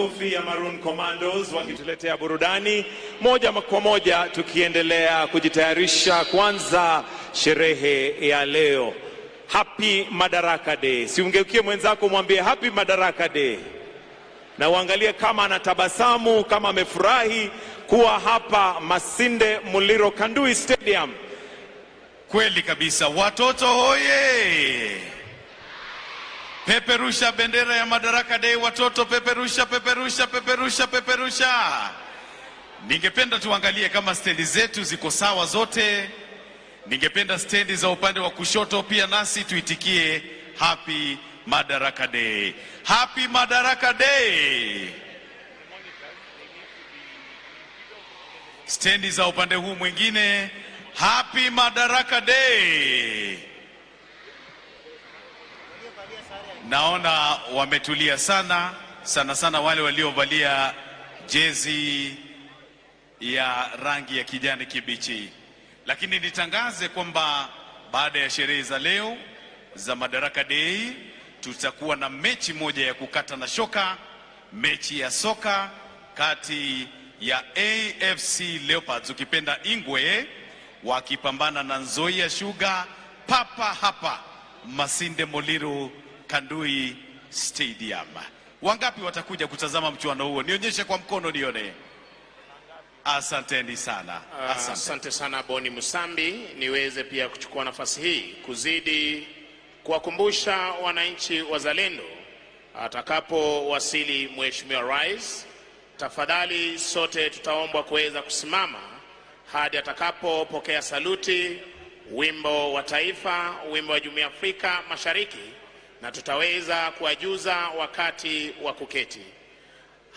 Makofi ya Maroon Commandos wakituletea burudani moja kwa moja, tukiendelea kujitayarisha kwanza sherehe ya leo. Happy Madaraka Day. Si ungeukie mwenzako mwambie Happy Madaraka Day, na uangalie kama anatabasamu, kama amefurahi kuwa hapa Masinde Muliro Kandui Stadium. Kweli kabisa, watoto hoye! Peperusha bendera ya Madaraka Day watoto, peperusha, peperusha, peperusha, peperusha. Ningependa tuangalie kama stendi zetu ziko sawa zote. Ningependa stendi za upande wa kushoto pia nasi tuitikie Happy Madaraka Day. Happy Madaraka Day. Stendi za upande huu mwingine, Happy Madaraka Day. Naona wametulia sana sana sana, wale waliovalia jezi ya rangi ya kijani kibichi. Lakini nitangaze kwamba baada ya sherehe za leo za Madaraka Day tutakuwa na mechi moja ya kukata na shoka, mechi ya soka kati ya AFC Leopards, ukipenda Ingwe, wakipambana na Nzoia Sugar papa hapa Masinde Muliro Kandui Stadium. Wangapi watakuja kutazama mchuano huo? Nionyeshe kwa mkono nione. Asanteni sana. Asante. Asante sana Boni Musambi. Niweze pia kuchukua nafasi hii kuzidi kuwakumbusha wananchi wazalendo, atakapowasili Mheshimiwa Rais, tafadhali sote tutaombwa kuweza kusimama hadi atakapopokea saluti, wimbo wa taifa, wimbo wa Jumuiya ya Afrika Mashariki, na tutaweza kuwajuza wakati wa kuketi.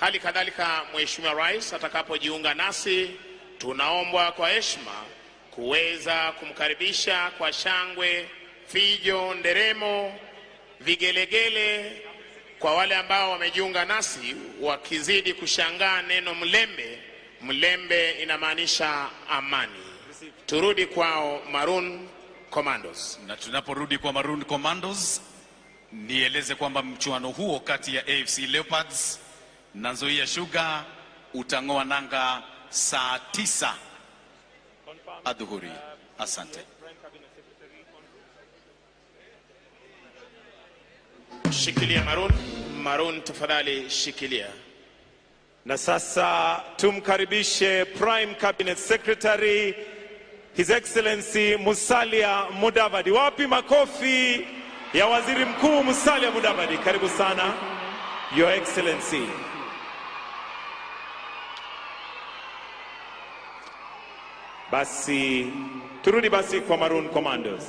Hali kadhalika Mheshimiwa Rais atakapojiunga nasi, tunaombwa kwa heshima kuweza kumkaribisha kwa shangwe, fijo, nderemo, vigelegele. Kwa wale ambao wamejiunga nasi wakizidi kushangaa neno mlembe, mlembe inamaanisha amani. Turudi kwao Maroon Commandos. Na tunaporudi kwa Maroon Commandos, nieleze kwamba mchuano huo kati ya AFC Leopards na Nzoia Sugar utang'oa nanga saa 9 adhuhuri. Asante. Shikilia Maroon, Maroon tafadhali shikilia. Na sasa tumkaribishe Prime Cabinet Secretary His Excellency Musalia Mudavadi. Wapi makofi ya Waziri Mkuu Musalia Mudavadi? Karibu sana Your Excellency. Basi turudi basi kwa Maroon Commandos.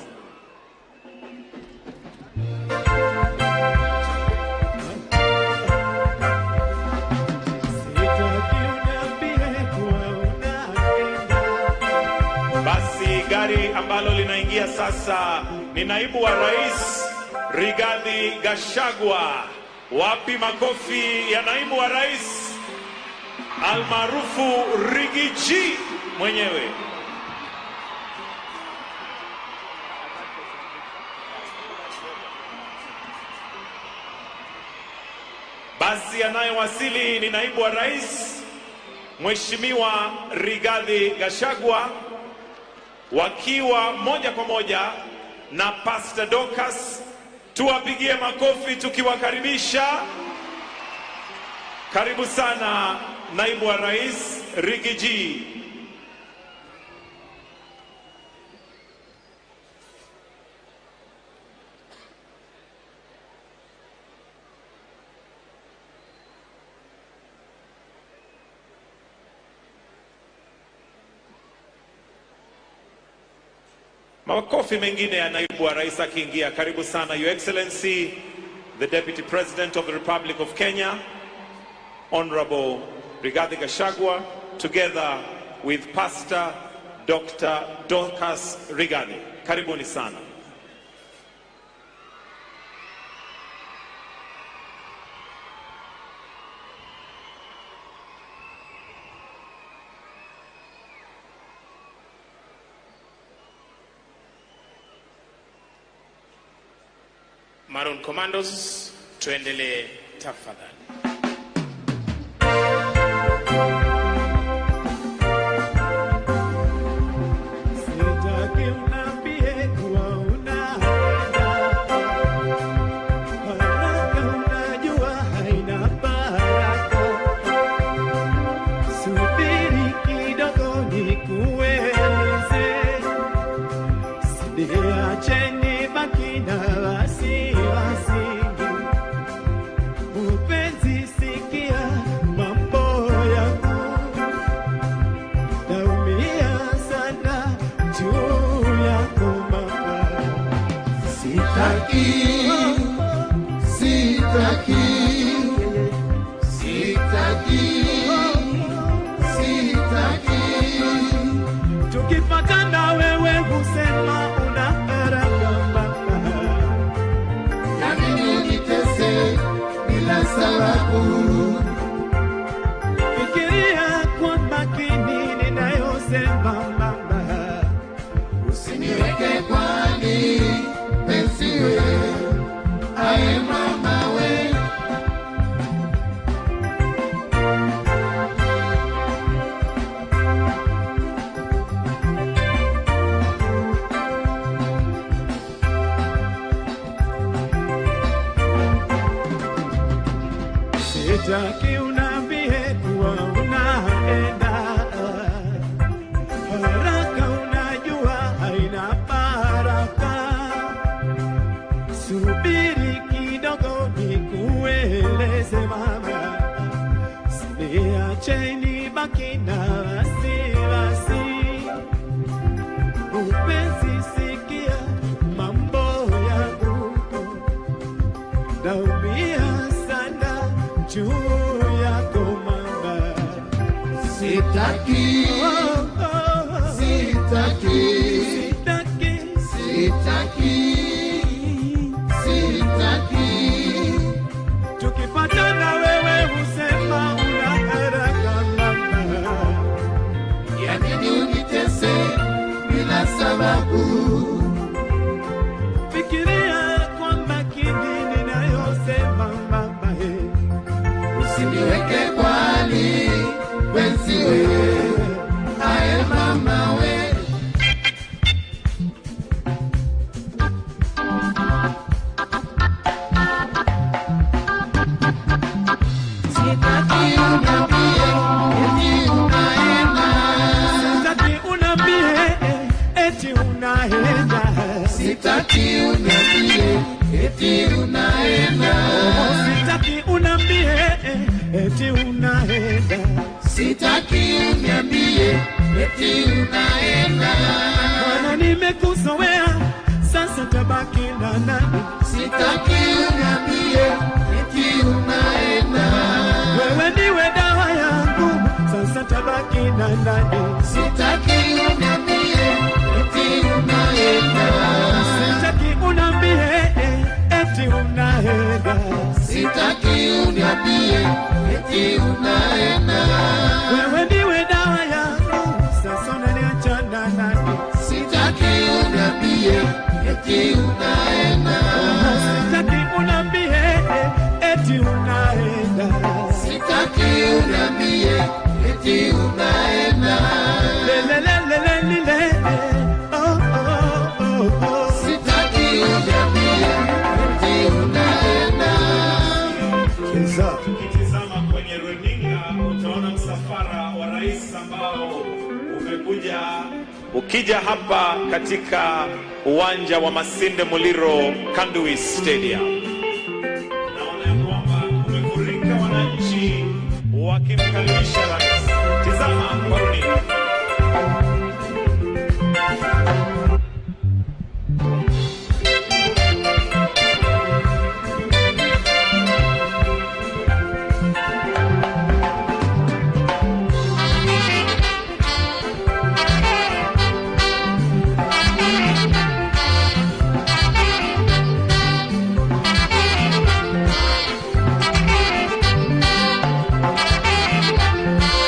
Basi gari ambalo linaingia sasa ni naibu wa rais Rigathi Gachagua. Wapi makofi ya naibu wa rais almaarufu Rigiji mwenyewe? Basi anayewasili ni naibu wa rais Mheshimiwa Rigathi Gachagua, wakiwa moja kwa moja na Pastor Dorcas. Tuwapigie makofi tukiwakaribisha. Karibu sana naibu wa rais Rigiji. Makofi mengine ya naibu wa rais akiingia. Karibu sana Your Excellency the Deputy President of the Republic of Kenya, Honorable Rigathi Gachagua, together with Pastor Dr. Dorcas Rigathi. Karibuni sana. Maroon Commandos, tuendelee tafadhali. Sitaki uniambie kuwa unaenda. Haraka unajua haina baraka. Subiri kidogo nikueleze. Usiniache nibaki na wasiwasi. Mpenzi, sikia mambo yangu. Naumia sana juu yako mama. Sitaki, sitaki, sitaki, sitaki. Tukipatana wewe husema una haraka mama. Ya nini unitese bila sababu? Fikiria kwa makini ninayosema mama. Usiniweke kwani penzi we, ae mama we. Sitaki uniambie kuwa unaenda. Haraka unajua haina baraka. Subiri kidogo nikueleze mama. Usiniache nibaki na wasiwasi. Mpenzi, sikia mambo yangu. Naumia sana juu yako mama. Sitaki, Oh, oh, sitaki, sitaki, sitaki, sitaki. Tukipatana wewe husema una haraka mama. Ya nini unitese bila sababu? Fikiria kwa makini ninayosema mama, eh. Usiniweke kwani penzi we, ae mama we. Sitaki uniambie eti unaenda. Sitaki uniambie eti unaenda. Sitaki uniambie eti unaenda. Sitaki uniambie eti unaenda. Sitaki uniambie eti unaenda. Bwana, nimekuzoea sasa tabaki na nani? Sitaki uniambie eti unaenda. Wewe ndiwe dawa yangu, sasa tabaki na nani? Sitaki uniambie eti unaenda. Sitaki uniambie eti unaenda. Sitaki uniambie eti unaenda. Wewe ndiwe dawa yangu, sasa unaniacha na nani? Sitaki uniambie eti unaenda. Sitaki uniambie eti unaenda. Sitaki uniambie eti unaenda. Lelelelelele, oh, oh, oh, oh. Sitaki uniambie eti unaenda. Ukitizama kwenye runinga utaona msafara wa rais ambao umekuja ukija hapa katika uwanja wa Masinde Muliro Kandui Stadium. Naona ya kwamba kumefurika wananchi wakimkaribisha rais. Tizama kwa runinga. Thank you.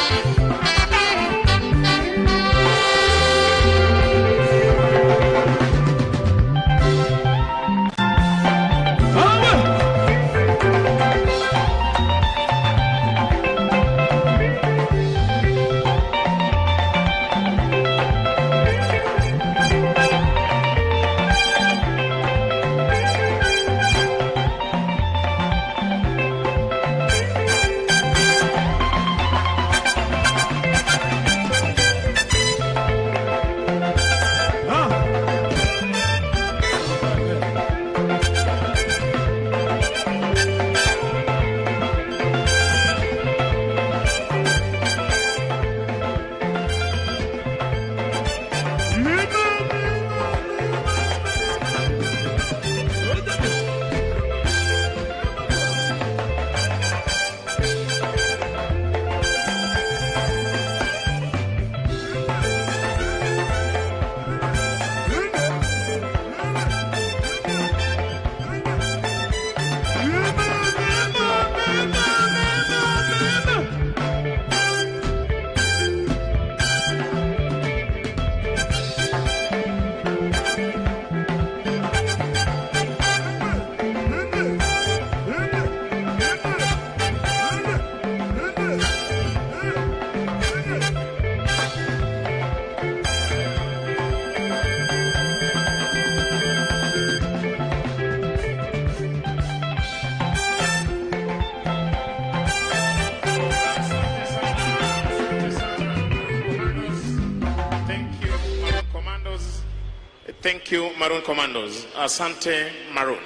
Thank you, Maroon Commandos. Asante Maroon.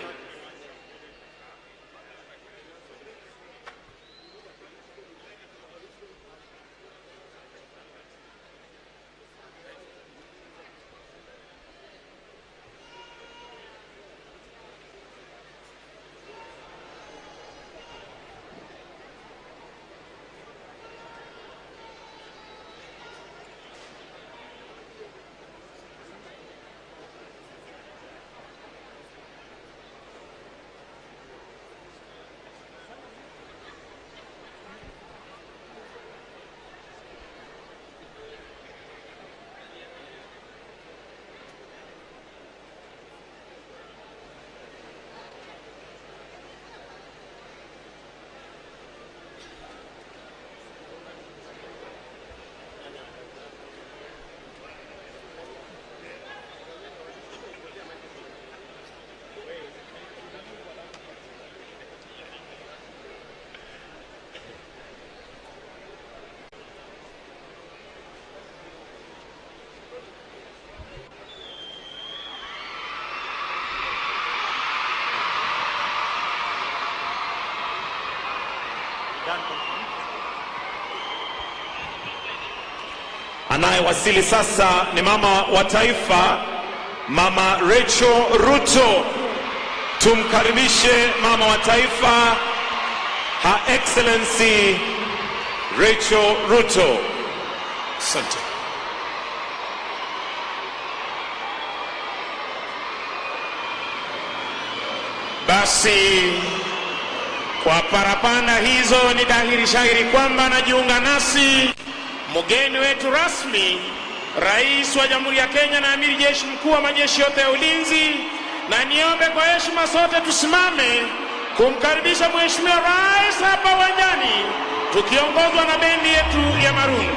Anayewasili sasa ni mama wa taifa, Mama Rachel Ruto. Tumkaribishe mama wa taifa, Her Excellency Rachel Ruto. Asante. Basi kwa parapanda hizo ni dhahiri shahiri kwamba anajiunga nasi mgeni wetu rasmi, Rais wa Jamhuri ya Kenya na Amiri Jeshi Mkuu wa majeshi yote ya ulinzi, na niombe kwa heshima sote tusimame kumkaribisha Mheshimiwa Rais hapa uwanjani tukiongozwa na bendi yetu ya Maroon.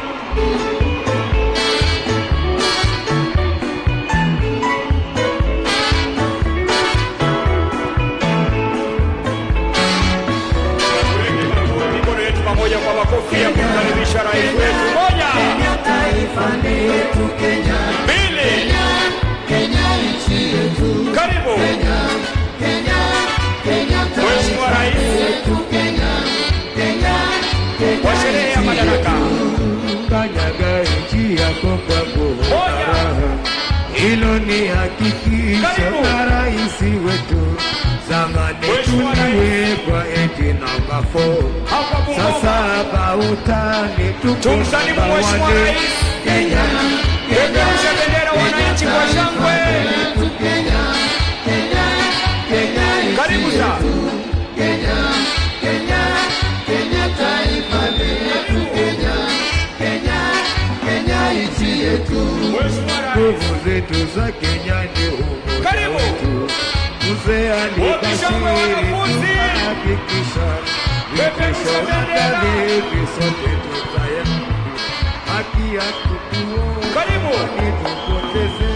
Mikono yetu pamoja kwa makofi ya kumkaribisha rais wetu. Moja, Kenya taifa letu Kenya, mbili, Kenya nchi yetu. Karibu Kenya, Kenya, Kenya Mheshimiwa taifa Rais letu Kenya, Kenya, Kenya kwa sherehe ya nchi madaraka. Kanyaga nchi yako kwa Moja. furaha, hilo ni hakikisho Karibu. la rais wetu. Zamani Mheshimiwa Rais. tuliwekwa eti namba 4, Hapa Bungoma. sasa hapa utani tuko Tumsalimu namba Mheshimiwa 1. Rais. Kenya, Peperusha bendera wananchi kwa shangwe. yetu Kenya, Kenya, Kenya nchi Karibu sana. yetu. Kenya, Kenya, Kenya taifa letu Kenya, Kenya, Kenya nchi yetu. Mheshimiwa Rais. Nguvu zetu za Kenya ni umoja Karibu. wetu. Mzee Wapi shangwe alibashiri wanafunzi? tukahakikisha Peperusha vitisho bendera. hata vipi sote tutayari. Haki ya kutuona Karibu. tupoteze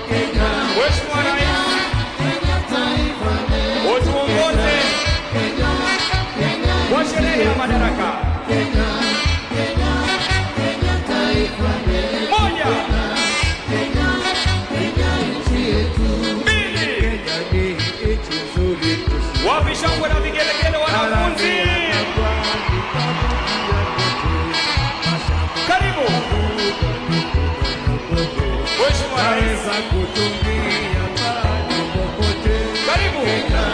Kenya. Mheshimiwa Rais, Kenya taifa letu utuongoze Kenya, Kenya kwa sherehe ya madaraka. Kenya, Kenya, Kenya taifa letu Moja, Kenya, Kenya nchi yetu. mbili. Kenya ni nchi nzuri tusi Wapi shangwe na vigelegele wanafunzi? Karibu Mheshimiwa Rais, Naweza kutumia pale popote. karibu Kenya,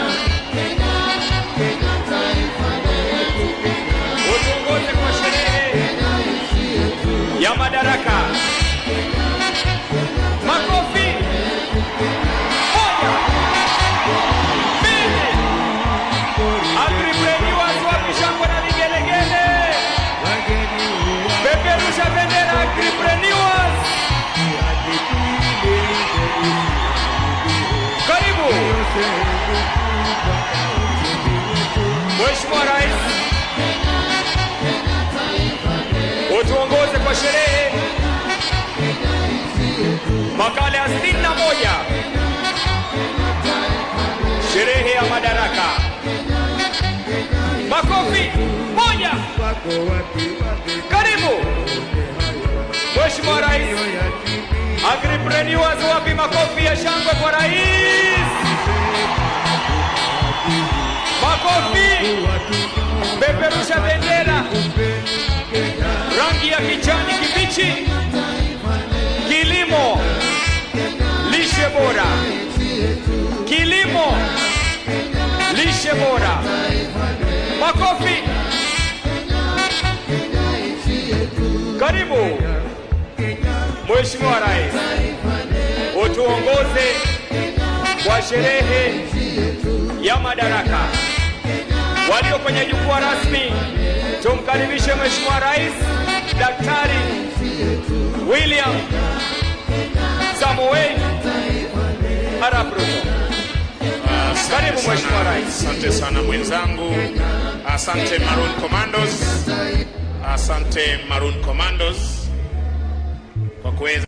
Kenya taifa letu Kenya, utuongoze kwa sherehe Kenya nchi yetu. ya madaraka. Makofi. Moja, mbili. Agripreneurs, wapi shangwe na vigelegele? Wageni huwa Peperusha bendera Agripreneurs. hadi tuilinde Karibu sehemu kubwa ya uchumi wetu. Mheshimiwa Rais, utuongoze kwa sherehe makala ya 61, sherehe ya madaraka. Makofi. Moja. Wako wapi wapi Karibu hayo Mheshimiwa Rais, yatimia. Agripreneurs, wapi makofi ya shangwe kwa rais? Makofi! Peperusha bendera rangi ya kijani kibichi. Kilimo, lishe bora. Kilimo, lishe bora. Makofi! Karibu Mheshimiwa Rais, utuongoze kwa sherehe ya Madaraka. Walio kwenye jukwaa rasmi, tumkaribishe Mheshimiwa Rais Daktari William Samoei Arap Ruto. Karibu Mheshimiwa Rais. Asante sana mwenzangu. Asante Maroon Commandos. Asante Maroon Commandos kwa kuweza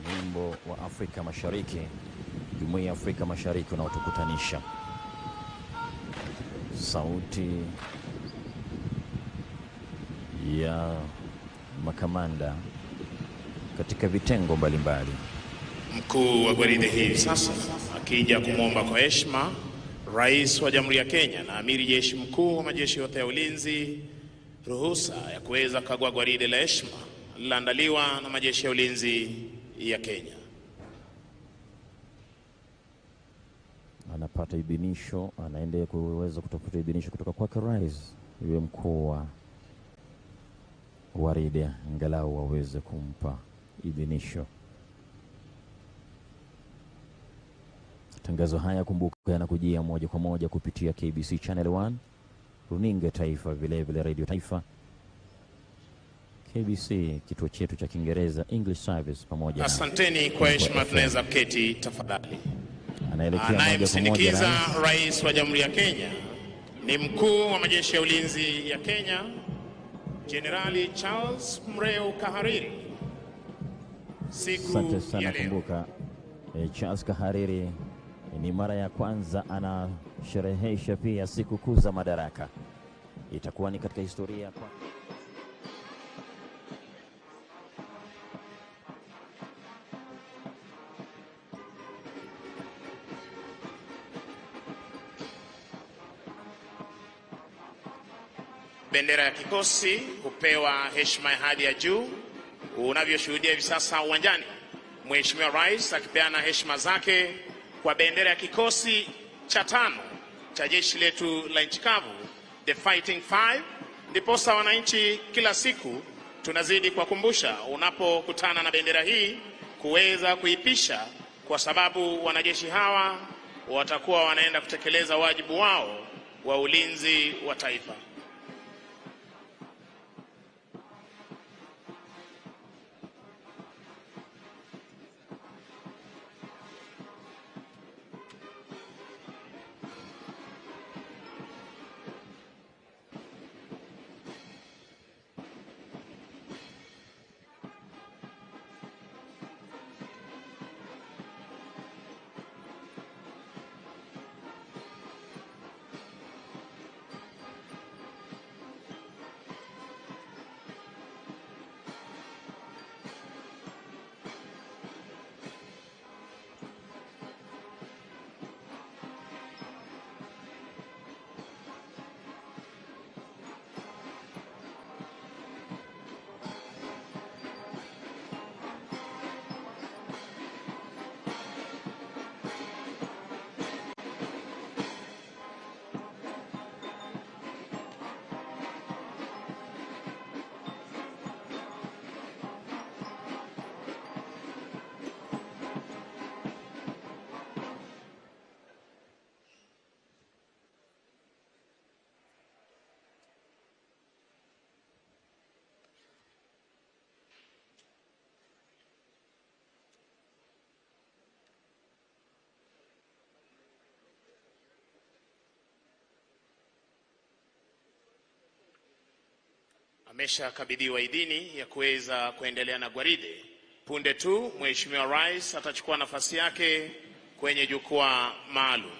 Wimbo wa Afrika Mashariki, Jumuiya ya Afrika Mashariki unaotukutanisha. Sauti ya makamanda katika vitengo mbalimbali. Mkuu wa gwaride hivi sasa akija kumwomba kwa heshima Rais wa Jamhuri ya Kenya na Amiri Jeshi Mkuu wa majeshi yote ya ulinzi ruhusa ya kuweza kukagua gwaride la heshima lililoandaliwa na majeshi ya ulinzi ya Kenya. Anapata idhinisho, anaendelea kuweza kutafuta idhinisho kutoka kwake rais, yule mkuu wa gwaride, angalau waweze kumpa idhinisho. Matangazo haya kumbuka, yanakujia moja kwa moja kupitia KBC Channel 1, Runinga Taifa, vile vile Radio Taifa, KBC kituo chetu cha Kiingereza English Service, pamoja na Asanteni kwa heshima, tunaweza kuketi tafadhali. Anaelekea moja kwa moja Anayemsindikiza rais. Rais wa Jamhuri ya Kenya ni mkuu wa majeshi ya ulinzi ya Kenya, Jenerali Charles Mreu Kahariri. Siku Asante sana. ya leo Kumbuka Charles Kahariri ni mara ya kwanza anasherehesha pia sikukuu za Madaraka, itakuwa ni katika historia kwa bendera ya kikosi hupewa heshima ya hadhi ya juu unavyoshuhudia hivi sasa uwanjani, Mheshimiwa Rais akipeana heshima zake kwa bendera ya kikosi cha tano cha jeshi letu la nchi kavu, the Fighting Five. Ndiposa wananchi kila siku tunazidi kuwakumbusha, unapokutana na bendera hii kuweza kuipisha, kwa sababu wanajeshi hawa watakuwa wanaenda kutekeleza wajibu wao wa ulinzi wa taifa. Ameshakabidhiwa idhini ya kuweza kuendelea na gwaride. Punde tu Mheshimiwa Rais atachukua nafasi yake kwenye jukwaa maalum.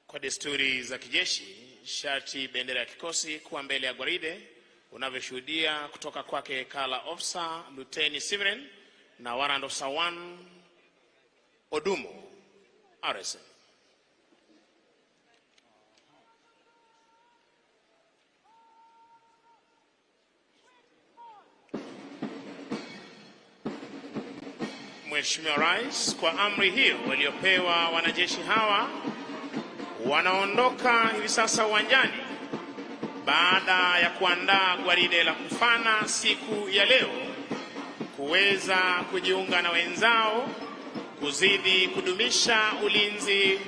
Kwa desturi za kijeshi, sharti bendera ya kikosi kuwa mbele ya gwaride, unavyoshuhudia kutoka kwake Kala Officer Luteni Siverin na Warrant Officer 1 Odumo RSM. Mheshimiwa Rais, kwa amri hiyo waliopewa wanajeshi hawa wanaondoka hivi sasa uwanjani baada ya kuandaa gwaride la kufana siku ya leo, kuweza kujiunga na wenzao kuzidi kudumisha ulinzi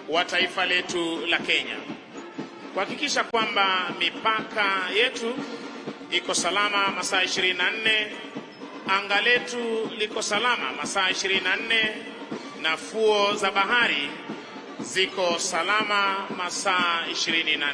wa taifa letu la Kenya, kuhakikisha kwamba mipaka yetu iko salama masaa 24, anga letu liko salama masaa 24, na fuo za bahari ziko salama masaa 24.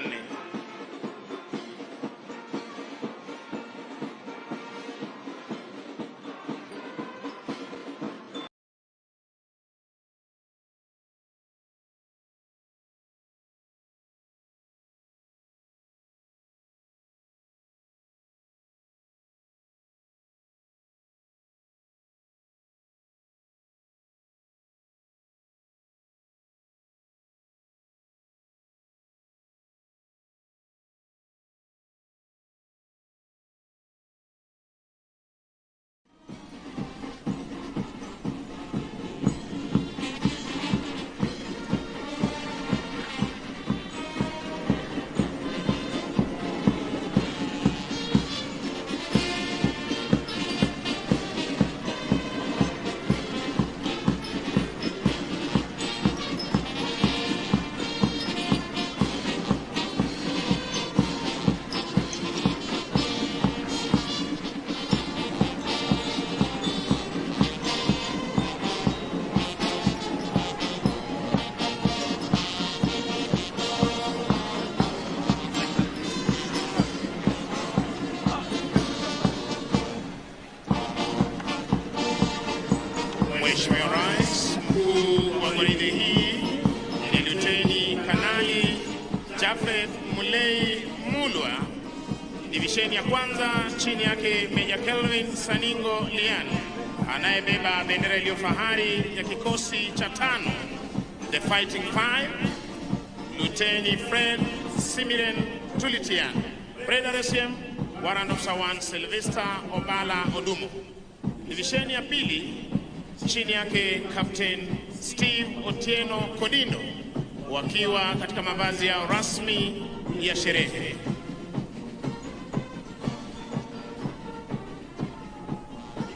Jafeth Mulei Mulwa. Divisheni ya kwanza chini yake Meja Kelvin Saningo Lian anayebeba bendera iliyo fahari ya kikosi cha tano, The Fighting Five, Luteni Fred Simiren Tulitian, Fred RSM, Warrant Officer 1 Sylvester Obala Odumo. Divisheni ya pili chini yake Captain Steve Otieno Kodindo wakiwa katika mavazi yao rasmi ya sherehe.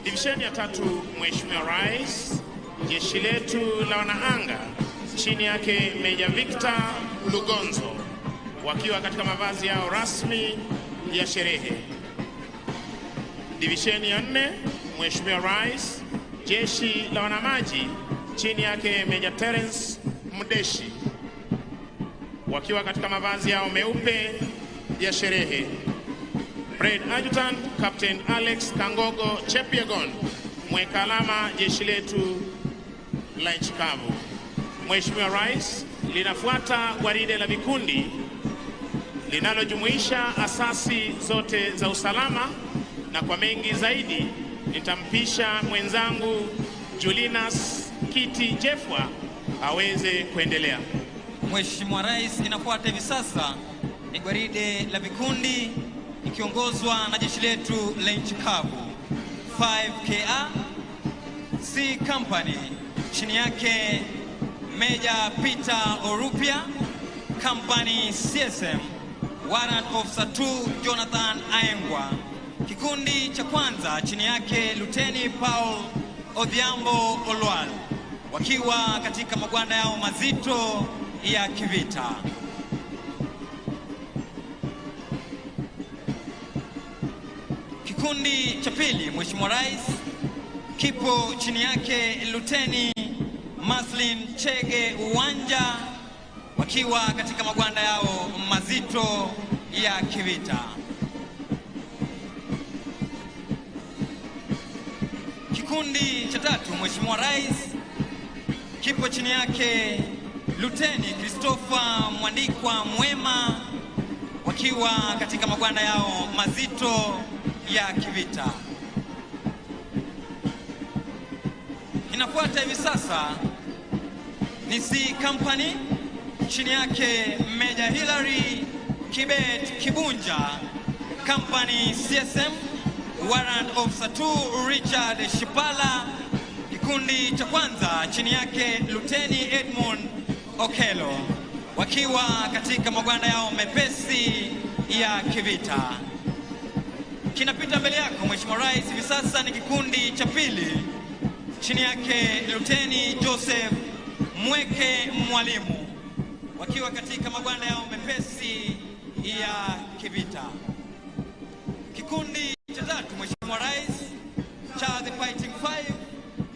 Divisheni ya tatu, Mheshimiwa Rais, jeshi letu la wanaanga chini yake Meja Victor Lugonzo wakiwa katika mavazi yao rasmi ya sherehe. Divisheni ya nne, Mheshimiwa Rais, jeshi la wanamaji chini yake Meja Terence Mdeshi wakiwa katika mavazi yao meupe ya sherehe. Fred Adjutant Captain Alex Kangogo Chepyegon, mweka alama jeshi letu la nchi kavu. Mheshimiwa Rais, linafuata gwaride la vikundi linalojumuisha asasi zote za usalama, na kwa mengi zaidi nitampisha mwenzangu Julinas Kiti Jefwa aweze kuendelea. Mheshimiwa Rais, inafuata hivi sasa ni gwaride la vikundi ikiongozwa na jeshi letu la nchi kavu 5KA C Company, chini yake Meja Peter Orupia, Company CSM, Warrant Officer 2 Jonathan Aengwa. Kikundi cha kwanza chini yake Luteni Paul Odhiambo Olwal, wakiwa katika magwanda yao mazito ya kivita. Kikundi cha pili, Mheshimiwa Rais, kipo chini yake Luteni Maslin Chege Uwanja, wakiwa katika magwanda yao mazito ya kivita. Kikundi cha tatu, Mheshimiwa Rais, kipo chini yake Luteni Christopher Mwandikwa Mwema, wakiwa katika magwanda yao mazito ya kivita. Inafuata hivi sasa ni C Company, chini yake Meja Hilary Kibet Kibunja, Company CSM, Warrant Officer 2 Richard Shipala. Kikundi cha kwanza chini yake Luteni Edmund Okelo, wakiwa katika magwanda yao mepesi ya kivita. Kinapita mbele yako Mheshimiwa Rais hivi sasa ni kikundi cha pili, chini yake Luteni Joseph Mweke Mwalimu, wakiwa katika magwanda yao mepesi ya kivita. Kikundi cha tatu, Mheshimiwa Rais, cha The Fighting Five,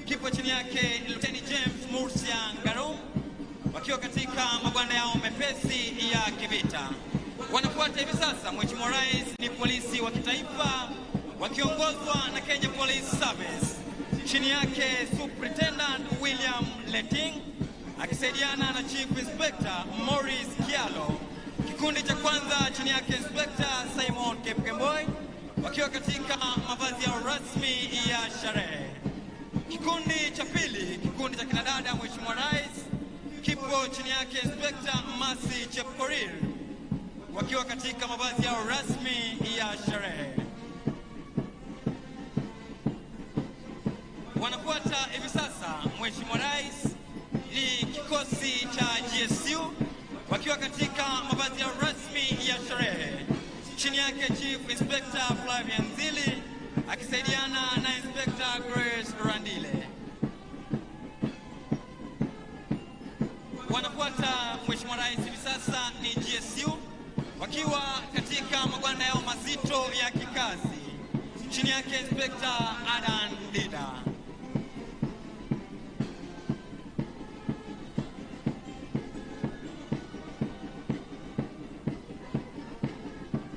kipo chini yake Luteni James Murcia Ngarum, wakiwa katika magwanda yao mepesi ya kivita. Wanafuata hivi sasa, Mheshimiwa Rais, ni polisi wa kitaifa wakiongozwa na Kenya Police Service, chini yake Superintendent William Leting akisaidiana na Chief Inspector Morris Kialo. Kikundi cha kwanza chini yake Inspector Simon Kipkemboi, wakiwa katika mavazi yao rasmi ya sherehe. Kikundi cha pili, kikundi cha kinadada, Mheshimiwa Rais, kipo chini yake Inspector Masi Chepkorir, wakiwa katika mavazi yao rasmi ya sherehe. Wanafuata hivi sasa, Mheshimiwa Rais, ni kikosi cha GSU wakiwa katika mavazi yao rasmi ya sherehe, chini yake Chief Inspector Flavian Zili akisaidiana na Inspector Grace Randile. Wanafuata, Mheshimiwa Rais, hivi sasa ni GSU wakiwa katika magwanda yao mazito ya kikazi, chini yake Inspector Adan Dida.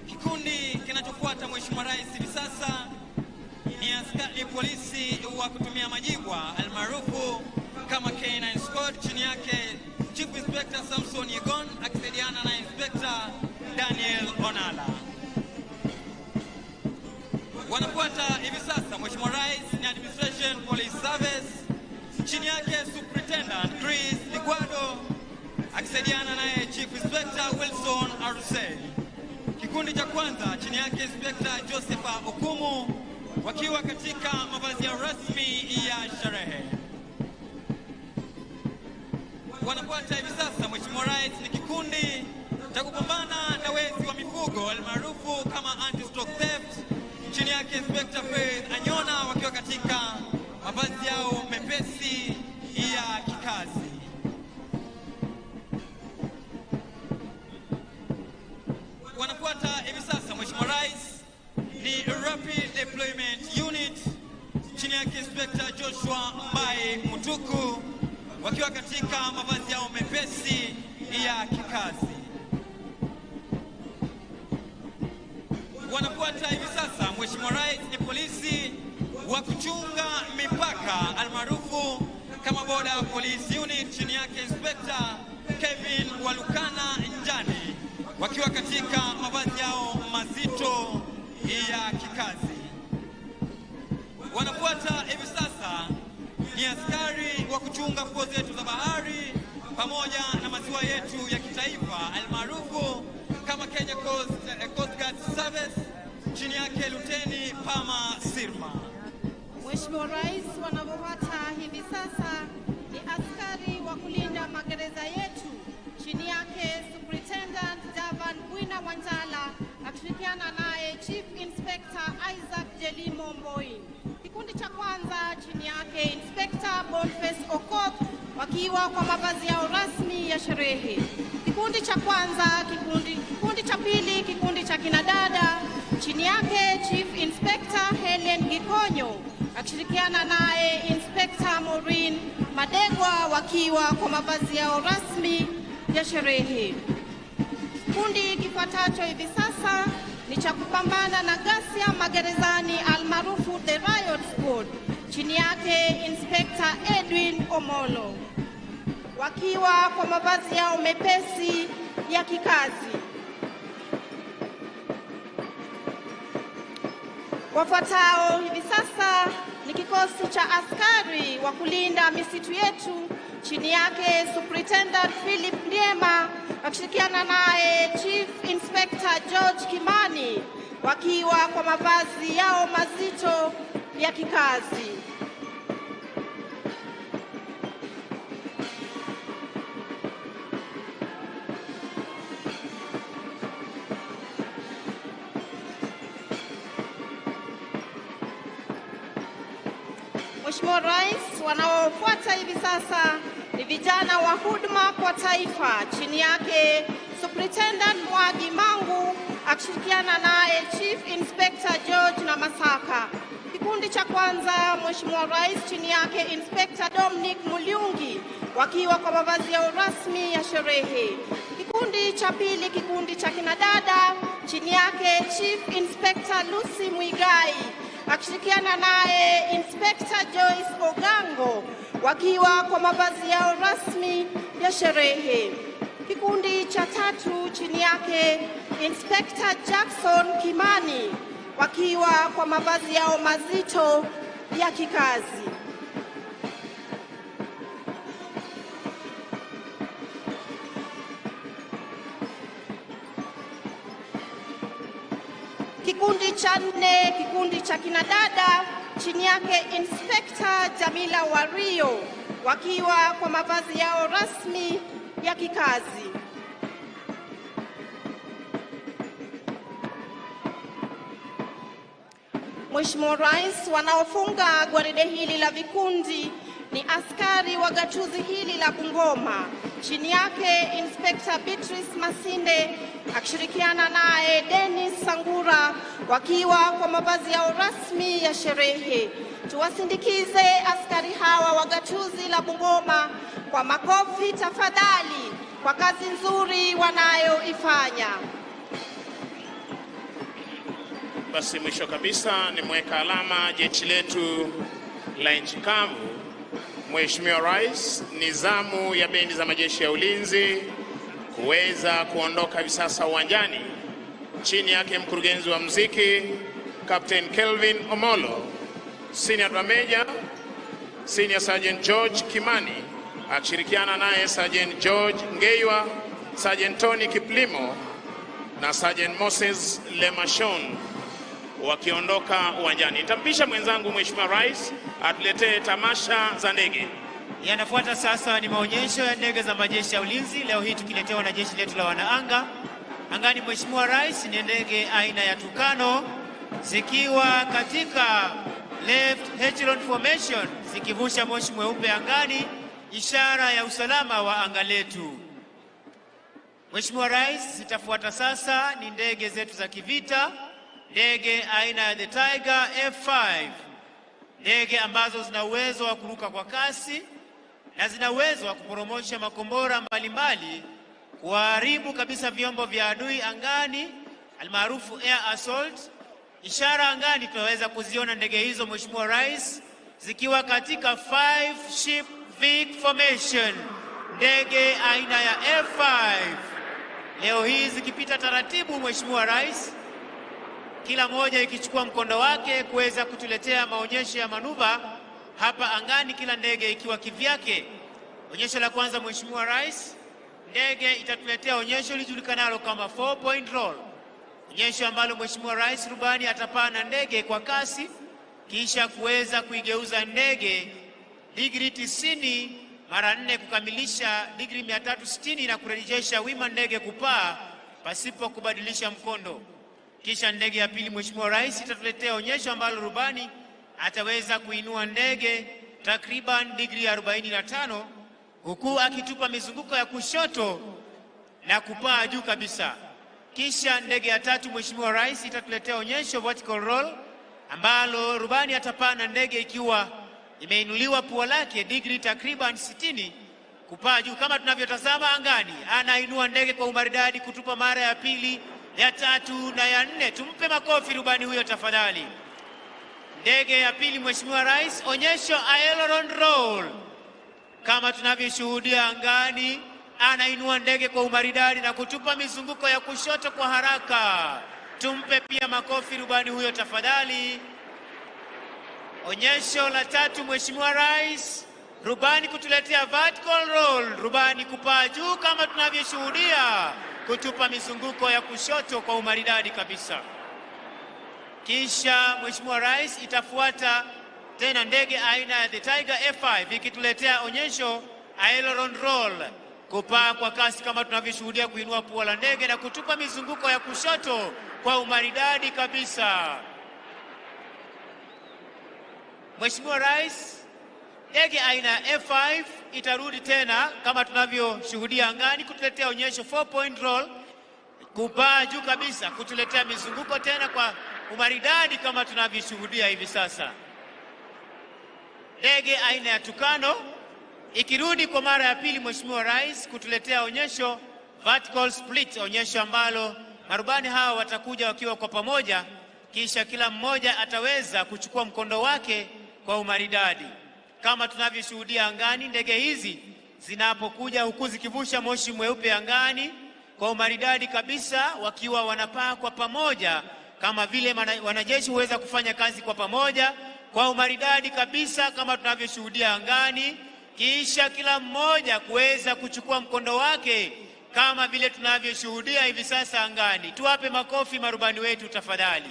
Kikundi kinachofuata, Mheshimiwa Rais, hivi sasa ni askari polisi wa kutumia majibwa almaarufu kama K9 Squad, chini yake Chief Inspector Samson Yegon akisaidiana na Inspector chini yake Superintendent Chris Ligwado akisaidiana naye Chief Inspector Wilson Arusei. Kikundi cha kwanza chini yake Inspector Joseph Okumu wakiwa katika mavazi ya rasmi ya sherehe. Wanafuata hivi sasa, Mheshimiwa Rais, ni kikundi cha kupambana na wezi wa mifugo almaarufu kama anti-stock theft, chini yake Inspector Faith Anyona wakiwa katika mavazi yao mepesi ya kikazi. Wanafuata hivi sasa, Mheshimiwa Rais, ni Rapid Deployment Unit chini yake Inspector Joshua Mbae Mutuku wakiwa katika mavazi yao mepesi ya kikazi. Wanafuata hivi sasa, Mheshimiwa Rais, ni polisi wa kuchunga mipaka almaarufu kama Border Police Unit chini yake Inspector Kevin Walukana Njani wakiwa katika mavazi yao mazito ya kikazi. Wanafuata hivi sasa ni askari wa kuchunga fuo zetu za bahari pamoja na maziwa yetu ya kitaifa almaarufu kama Kenya Coast Guard Service chini yake Luteni Pama Sirma. Mheshimiwa Rais, wanavyofuata hivi sasa ni askari wa kulinda magereza yetu chini yake Superintendent Javan Bwina Wanjala akishirikiana naye Chief Inspector Isaac Jelimo Mboi. Kikundi cha kwanza chini yake Inspector Boniface Okoth wakiwa kwa mavazi yao rasmi ya sherehe. Kikundi cha kwanza, kikundi cha pili, kikundi cha kinadada chini yake Chief Inspector Helen Gikonyo akishirikiana naye Inspector Maureen Madegwa wakiwa kwa mavazi yao rasmi ya sherehe. Kikundi kifuatacho hivi sasa ni cha kupambana na ghasia magerezani almaarufu The Riot Squad, chini yake Inspector Edwin Omolo wakiwa kwa mavazi yao mepesi ya kikazi. Wafuatao hivi sasa ni kikosi cha askari wa kulinda misitu yetu chini yake Superintendent Philip Ndiema akishirikiana naye Chief Inspector George Kimani wakiwa kwa mavazi yao mazito ya kikazi. Mheshimiwa Rais, wanaofuata hivi sasa ni vijana wa huduma kwa taifa chini yake Superintendent Mwagi Mangu akishirikiana naye Chief Inspector George na Masaka. Kikundi cha kwanza, Mheshimiwa Rais, chini yake Inspector Dominic Muliungi wakiwa kwa mavazi yao rasmi ya sherehe. Kikundi cha pili, kikundi cha kinadada chini yake Chief Inspector Lucy Muigai akishirikiana naye Inspector Joyce Ogango wakiwa kwa mavazi yao rasmi ya sherehe. Kikundi cha tatu chini yake Inspector Jackson Kimani wakiwa kwa mavazi yao mazito ya kikazi. Kikundi cha nne, kikundi cha kinadada chini yake Inspector Jamila Wario wakiwa kwa mavazi yao rasmi ya kikazi. Mheshimiwa Rais, wanaofunga gwaride hili la vikundi ni askari wa gatuzi hili la Bungoma chini yake Inspector Beatrice Masinde akishirikiana naye Dennis Sangura wakiwa kwa mavazi yao rasmi ya sherehe. Tuwasindikize askari hawa wa gatuzi la Bungoma kwa makofi tafadhali kwa kazi nzuri wanayoifanya. Basi mwisho kabisa ni mweka alama jeshi letu la nchi kavu. Mheshimiwa Rais, ni zamu ya bendi za majeshi ya ulinzi kuweza kuondoka hivi sasa uwanjani, chini yake mkurugenzi wa muziki Captain Kelvin Omolo, Senior Drum Major, Senior Sergeant George Kimani akishirikiana naye Sergeant George Ngeiwa, Sergeant Tony Kiplimo na Sergeant Moses Lemashon wakiondoka uwanjani. Nitampisha mwenzangu Mheshimiwa Rais atuletee tamasha za ndege. Yanafuata sasa ni maonyesho ya ndege za majeshi ya ulinzi, leo hii tukiletewa na jeshi letu la wanaanga. Angani, Mheshimiwa Rais, ni ndege aina ya Tukano zikiwa katika left echelon formation zikivusha moshi mweupe angani, ishara ya usalama wa anga letu. Mheshimiwa Rais, zitafuata sasa ni ndege zetu za kivita, ndege aina ya the Tiger F5, ndege ambazo zina uwezo wa kuruka kwa kasi na zina uwezo wa kuporomosha makombora mbalimbali, kuharibu kabisa vyombo vya adui angani, almaarufu air assault. Ishara angani tunaweza kuziona ndege hizo, Mheshimiwa Rais, zikiwa katika five ship V formation, ndege aina ya F5 leo hii zikipita taratibu, Mheshimiwa Rais, kila moja ikichukua mkondo wake kuweza kutuletea maonyesho ya manuva hapa angani, kila ndege ikiwa kivyake. Onyesho la kwanza, Mheshimiwa Rais, ndege itatuletea onyesho lijulikanalo kama four point roll, onyesho ambalo Mheshimiwa Rais, rubani atapaa na ndege kwa kasi kisha kuweza kuigeuza ndege digrii 90 mara 4 kukamilisha digrii 360 na kurejesha wima ndege kupaa pasipo kubadilisha mkondo. Kisha ndege ya pili, Mheshimiwa Rais, itatuletea onyesho ambalo rubani ataweza kuinua ndege takriban digrii 45 huku akitupa mizunguko ya kushoto na kupaa juu kabisa. Kisha ndege ya tatu, Mheshimiwa Rais, itatuletea onyesho vertical roll ambalo rubani atapaa na ndege ikiwa imeinuliwa pua lake digrii takriban 60 kupaa juu kama tunavyotazama angani. Anainua ndege kwa umaridadi kutupa mara ya pili, ya tatu na ya nne. Tumpe makofi rubani huyo tafadhali. Ndege ya pili, Mheshimiwa Rais, onyesho aileron roll kama tunavyoshuhudia angani, anainua ndege kwa umaridadi na kutupa mizunguko ya kushoto kwa haraka. Tumpe pia makofi rubani huyo tafadhali. Onyesho la tatu, Mheshimiwa Rais, rubani kutuletea vertical roll, rubani kupaa juu kama tunavyoshuhudia, kutupa mizunguko ya kushoto kwa umaridadi kabisa. Kisha Mheshimiwa Rais, itafuata tena ndege aina ya the Tiger F5 ikituletea onyesho aileron roll, kupaa kwa kasi kama tunavyoshuhudia, kuinua pua la ndege na kutupa mizunguko ya kushoto kwa umaridadi kabisa. Mheshimiwa Rais, ndege aina ya F5 itarudi tena kama tunavyoshuhudia angani kutuletea onyesho 4 point roll, kupaa juu kabisa, kutuletea mizunguko tena kwa umaridadi kama tunavyoshuhudia hivi sasa. Ndege aina ya Tukano ikirudi kwa mara ya pili, Mheshimiwa Rais, kutuletea onyesho vertical split, onyesho ambalo marubani hawa watakuja wakiwa kwa pamoja, kisha kila mmoja ataweza kuchukua mkondo wake kwa umaridadi kama tunavyoshuhudia angani. Ndege hizi zinapokuja huku zikivusha moshi mweupe angani kwa umaridadi kabisa, wakiwa wanapaa kwa pamoja kama vile wanajeshi huweza kufanya kazi kwa pamoja kwa umaridadi kabisa kama tunavyoshuhudia angani, kisha kila mmoja kuweza kuchukua mkondo wake kama vile tunavyoshuhudia hivi sasa angani. Tuwape makofi marubani wetu tafadhali.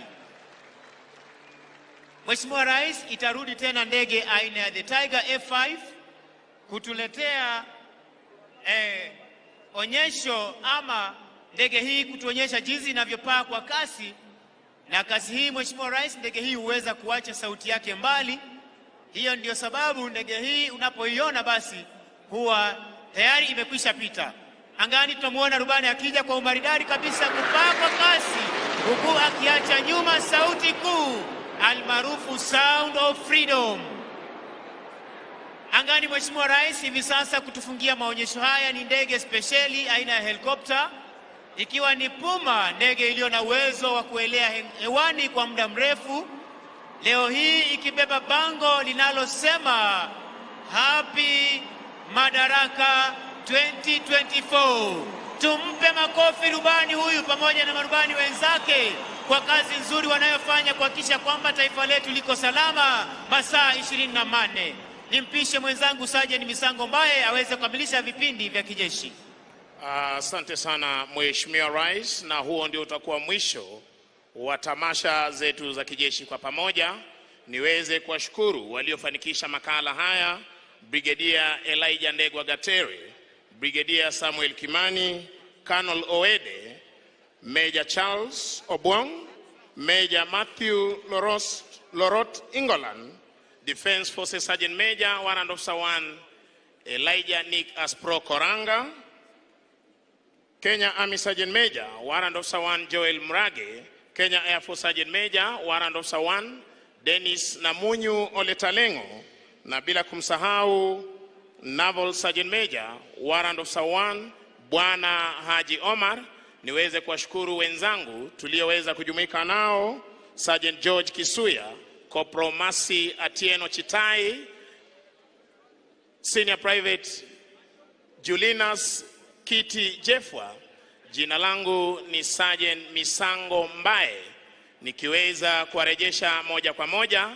Mheshimiwa Rais, itarudi tena ndege aina ya the Tiger F5 kutuletea onyesho ama ndege hii kutuonyesha jinsi inavyopaa kwa kasi, na kasi hii Mheshimiwa Rais, ndege hii huweza kuacha sauti yake mbali. Hiyo ndiyo sababu ndege hii unapoiona basi huwa tayari imekwisha pita angani. Tunamuona rubani akija kwa umaridadi kabisa kupaa kwa kasi, huku akiacha nyuma sauti kuu almaarufu Sound of Freedom. Angani, Mheshimiwa Rais, hivi sasa kutufungia maonyesho haya ni ndege spesheli aina ya helikopta, ikiwa ni Puma, ndege iliyo na uwezo wa kuelea hewani kwa muda mrefu, leo hii ikibeba bango linalosema Happy Madaraka 2024. Tumpe makofi rubani huyu pamoja na marubani wenzake kwa kazi nzuri wanayofanya kuhakikisha kwamba taifa letu liko salama masaa 24. Nimpishe mwenzangu Sajeni Misango Mbaye aweze kukamilisha vipindi vya kijeshi. Asante sana Mheshimiwa Rais, na huo ndio utakuwa mwisho wa tamasha zetu za kijeshi kwa pamoja. Niweze kuwashukuru waliofanikisha makala haya: Brigedia Elijah Ndegwa Gatere, Brigedia Samuel Kimani, Colonel Owede, Major Charles Obwong, Major Matthew Lorot Ingolan, Defense Forces Sergeant Major Warrant Officer 1 Elijah Nick Aspro Koranga, Kenya Army Sergeant Major Warrant Officer 1 Joel Mrage, Kenya Air Force Sergeant Major Warrant Officer 1 Dennis Namunyu Oletalengo, na bila kumsahau Naval Sergeant Major Warrant Officer 1 Bwana Haji Omar. Niweze kuwashukuru wenzangu tulioweza kujumuika nao: Sergeant George Kisuya, Corporal Masi Atieno Chitai, Senior Private Julinas Kiti Jefwa. Jina langu ni Sergeant Misango Mbaye, nikiweza kuwarejesha moja kwa moja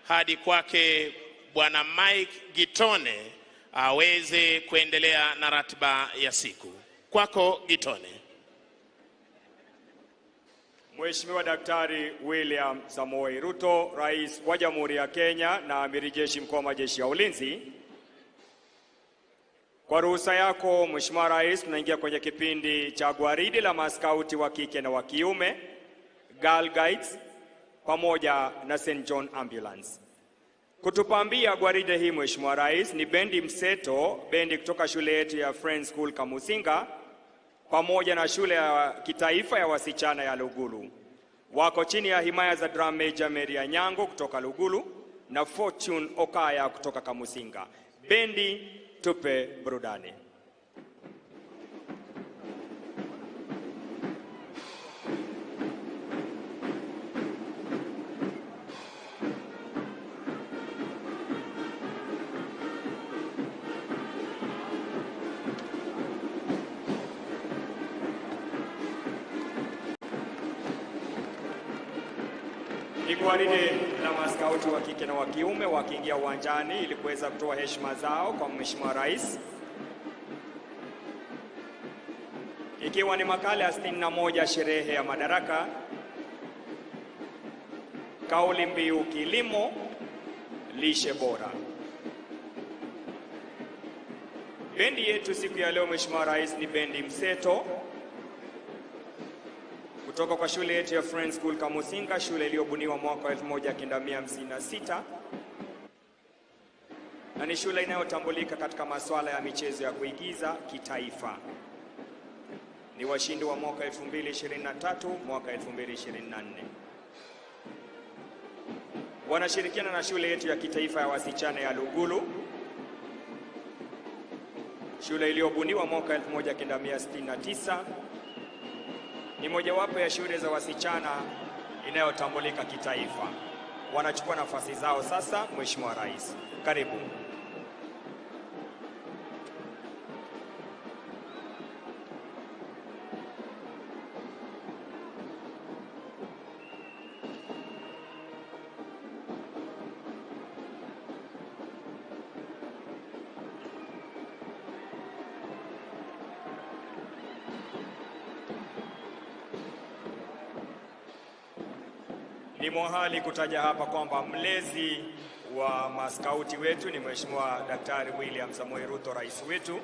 hadi kwake Bwana Mike Gitone aweze kuendelea na ratiba ya siku. Kwako Gitone. Mheshimiwa Daktari William Samoei Ruto, Rais wa Jamhuri ya Kenya na Amiri Jeshi Mkuu wa Majeshi ya Ulinzi, kwa ruhusa yako Mheshimiwa Rais, tunaingia kwenye kipindi cha gwaridi la maskauti wa kike na wa kiume, Girl Guides pamoja na St. John Ambulance. Kutupambia gwaride hii Mheshimiwa Rais ni bendi mseto, bendi kutoka shule yetu ya Friends School Kamusinga pamoja na shule ya kitaifa ya wasichana ya Lugulu. Wako chini ya himaya za Drum Major Mary Anyango kutoka Lugulu na Fortune Okaya kutoka Kamusinga. Bendi, tupe burudani. Ni gwaride la maskauti wa kike na wa kiume wakiingia uwanjani ili kuweza kutoa heshima zao kwa Mheshimiwa Rais, ikiwa ni makala ya 61 sherehe ya Madaraka, kauli mbiu kilimo lishe bora. Bendi yetu siku ya leo Mheshimiwa Rais ni bendi mseto kutoka kwa shule yetu ya Friends School Kamusinga, shule iliyobuniwa mwaka 1956 na ni shule inayotambulika katika masuala ya michezo ya kuigiza kitaifa. Ni washindi wa mwaka 2023, mwaka 2024. Wanashirikiana na shule yetu ya kitaifa ya wasichana ya Lugulu, shule iliyobuniwa mwaka 1969. Ni mojawapo ya shule za wasichana inayotambulika kitaifa. Wanachukua nafasi zao sasa. Mheshimiwa Rais, karibu. Ni muhali kutaja hapa kwamba mlezi wa maskauti wetu ni Mheshimiwa Daktari William Samoei Ruto, rais wetu.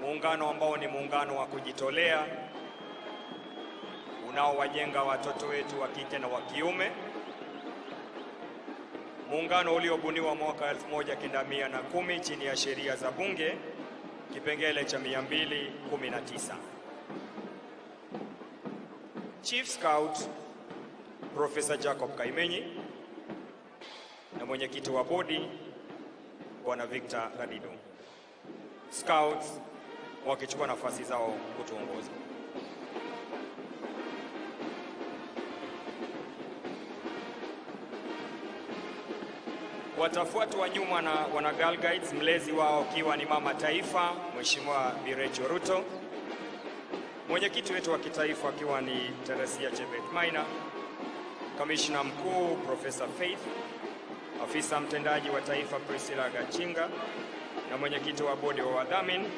Muungano ambao ni muungano wa kujitolea unaowajenga watoto wetu wa kike na wa kiume, muungano uliobuniwa mwaka 1910 chini ya sheria za bunge kipengele cha 219. Chief Scout Professor Jacob Kaimenyi na mwenyekiti wa bodi Bwana Victor Radido. Scouts wakichukua nafasi zao kutuongoza. Watafuatwa nyuma na wana Girl Guides, mlezi wao akiwa ni mama taifa Mheshimiwa Bi Rachel Ruto, mwenyekiti wetu wa kitaifa akiwa ni Teresia Chebet Maina, kamishna mkuu Professor Faith, afisa mtendaji wa taifa Priscilla Gachinga na mwenyekiti wa bodi wa wadhamini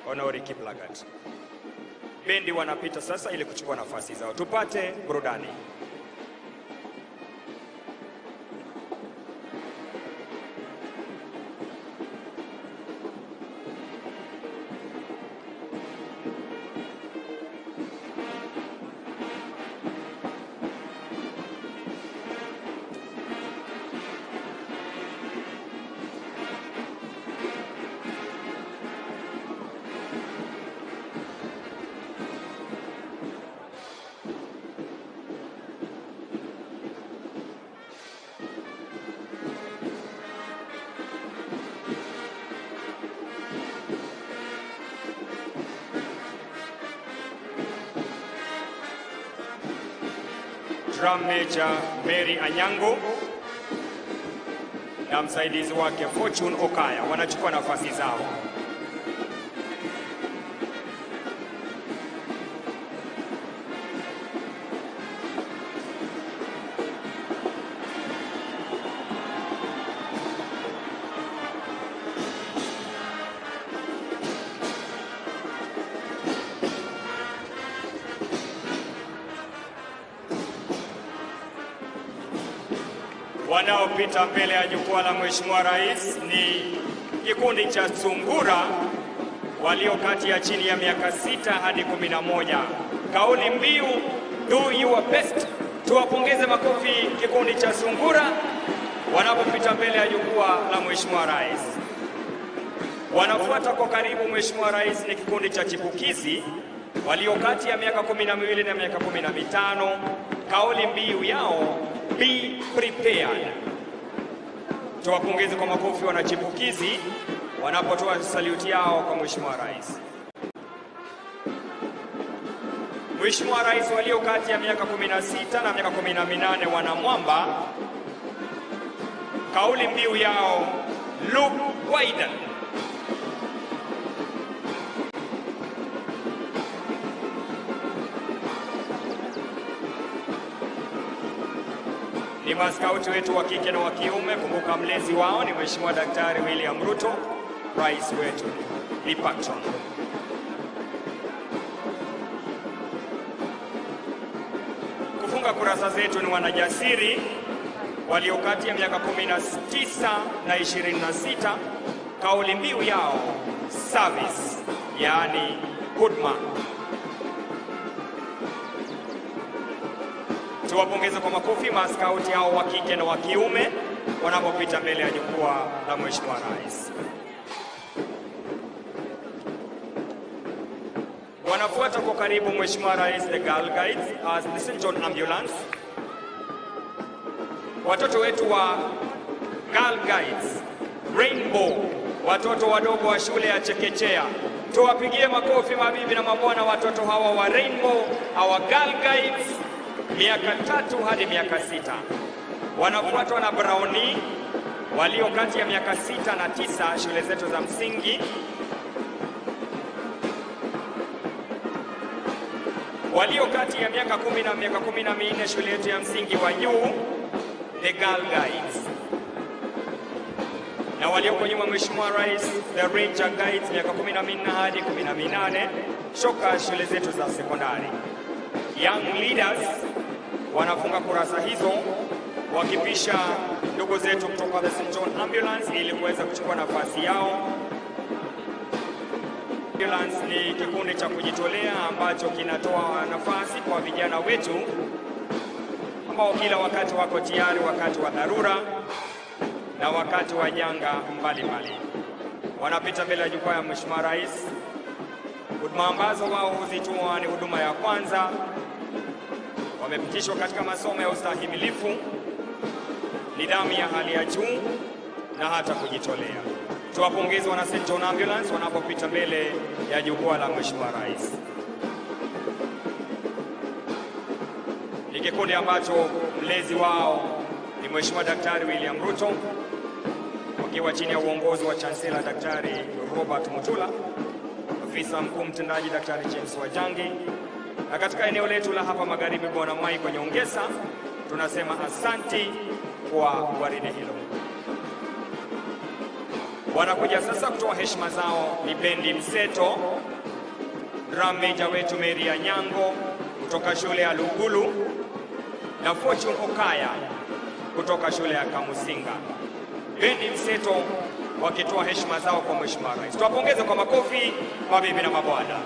Honori Kiplagat. Bendi wanapita sasa ili kuchukua nafasi zao. Tupate burudani. Drum Major Mary Anyango na msaidizi wake Fortune Okaya wanachukua nafasi zao. Wanaopita mbele ya jukwaa la Mheshimiwa Rais ni kikundi cha Sungura walio kati ya chini ya miaka 6 hadi 11. Kauli mbiu do your best. Tuwapongeze makofi kikundi cha Sungura wanapopita mbele ya jukwaa la Mheshimiwa Rais. Wanafuata kwa karibu Mheshimiwa Rais ni kikundi cha Chipukizi walio kati ya miaka 12 na miaka 15. Kauli mbiu yao be prepared. Tuwapongeze kwa makofi wanachipukizi wanapotoa saluti yao kwa Mheshimiwa Rais. Mheshimiwa Rais, walio kati ya miaka 16 na miaka 18 wanamwamba, kauli mbiu yao look wider. Ni maskauti wetu wa kike na wa kiume. Kumbuka mlezi wao ni Mheshimiwa Daktari William Ruto, rais wetu, ni patron. Kufunga kurasa zetu ni wanajasiri walio kati ya miaka 19 na 26. Kauli mbiu yao service, yaani huduma. Tuwapongeze kwa makofi maskauti hao wa kike na wa kiume wanapopita mbele ya jukwaa la Mheshimiwa Rais. Wanafuata kwa karibu Mheshimiwa Rais the Girl Guides as the St. John Ambulance. Watoto wetu wa Girl Guides Rainbow, watoto wadogo wa shule ya chekechea. Tuwapigie makofi mabibi na mabwana watoto hawa wa Rainbow, our Girl Guides, miaka 3 hadi miaka 6. Wanafuatwa na Brownie walio kati ya miaka 6 na 9, shule zetu za msingi. Walio kati ya miaka 10 na miaka 14, shule yetu ya msingi wa juu, the Girl Guides. Na walioko nyuma Mheshimiwa Rais, the Ranger Guides, miaka 14 hadi 18, shoka shule zetu za sekondari. Young Leaders wanafunga kurasa hizo wakipisha ndugu zetu kutoka the St. John Ambulance ili kuweza kuchukua nafasi yao. Ambulance ni kikundi cha kujitolea ambacho kinatoa nafasi kwa vijana wetu ambao kila wakati wako tayari wakati wa dharura na wakati wa janga mbalimbali. Wanapita mbele ya jukwaa ya Mheshimiwa Rais. Huduma ambazo wao huzitoa ni huduma ya kwanza. Wamepitishwa katika masomo ya ustahimilifu, nidhamu ya hali ya juu na hata kujitolea. Tuwapongeze wana St. John Ambulance wanapopita mbele ya jukwaa la Mheshimiwa Rais. Ni kikundi ambacho mlezi wao ni Mheshimiwa Daktari William Ruto, wakiwa chini ya uongozi wa Chancellor Daktari Robert Mutula, afisa mkuu mtendaji Daktari James Wajangi, na katika eneo letu la hapa magharibi Bwana Michael Nyongesa. Tunasema asanti kwa gwaride hilo. Wanakuja sasa kutoa heshima zao ni bendi mseto, drum major wetu Mary Anyango kutoka shule ya Lugulu na Fortune Okaya kutoka shule ya Kamusinga. Bendi mseto wakitoa heshima zao kwa Mheshimiwa Rais. Tuwapongeze kwa makofi mabibi na mabwana.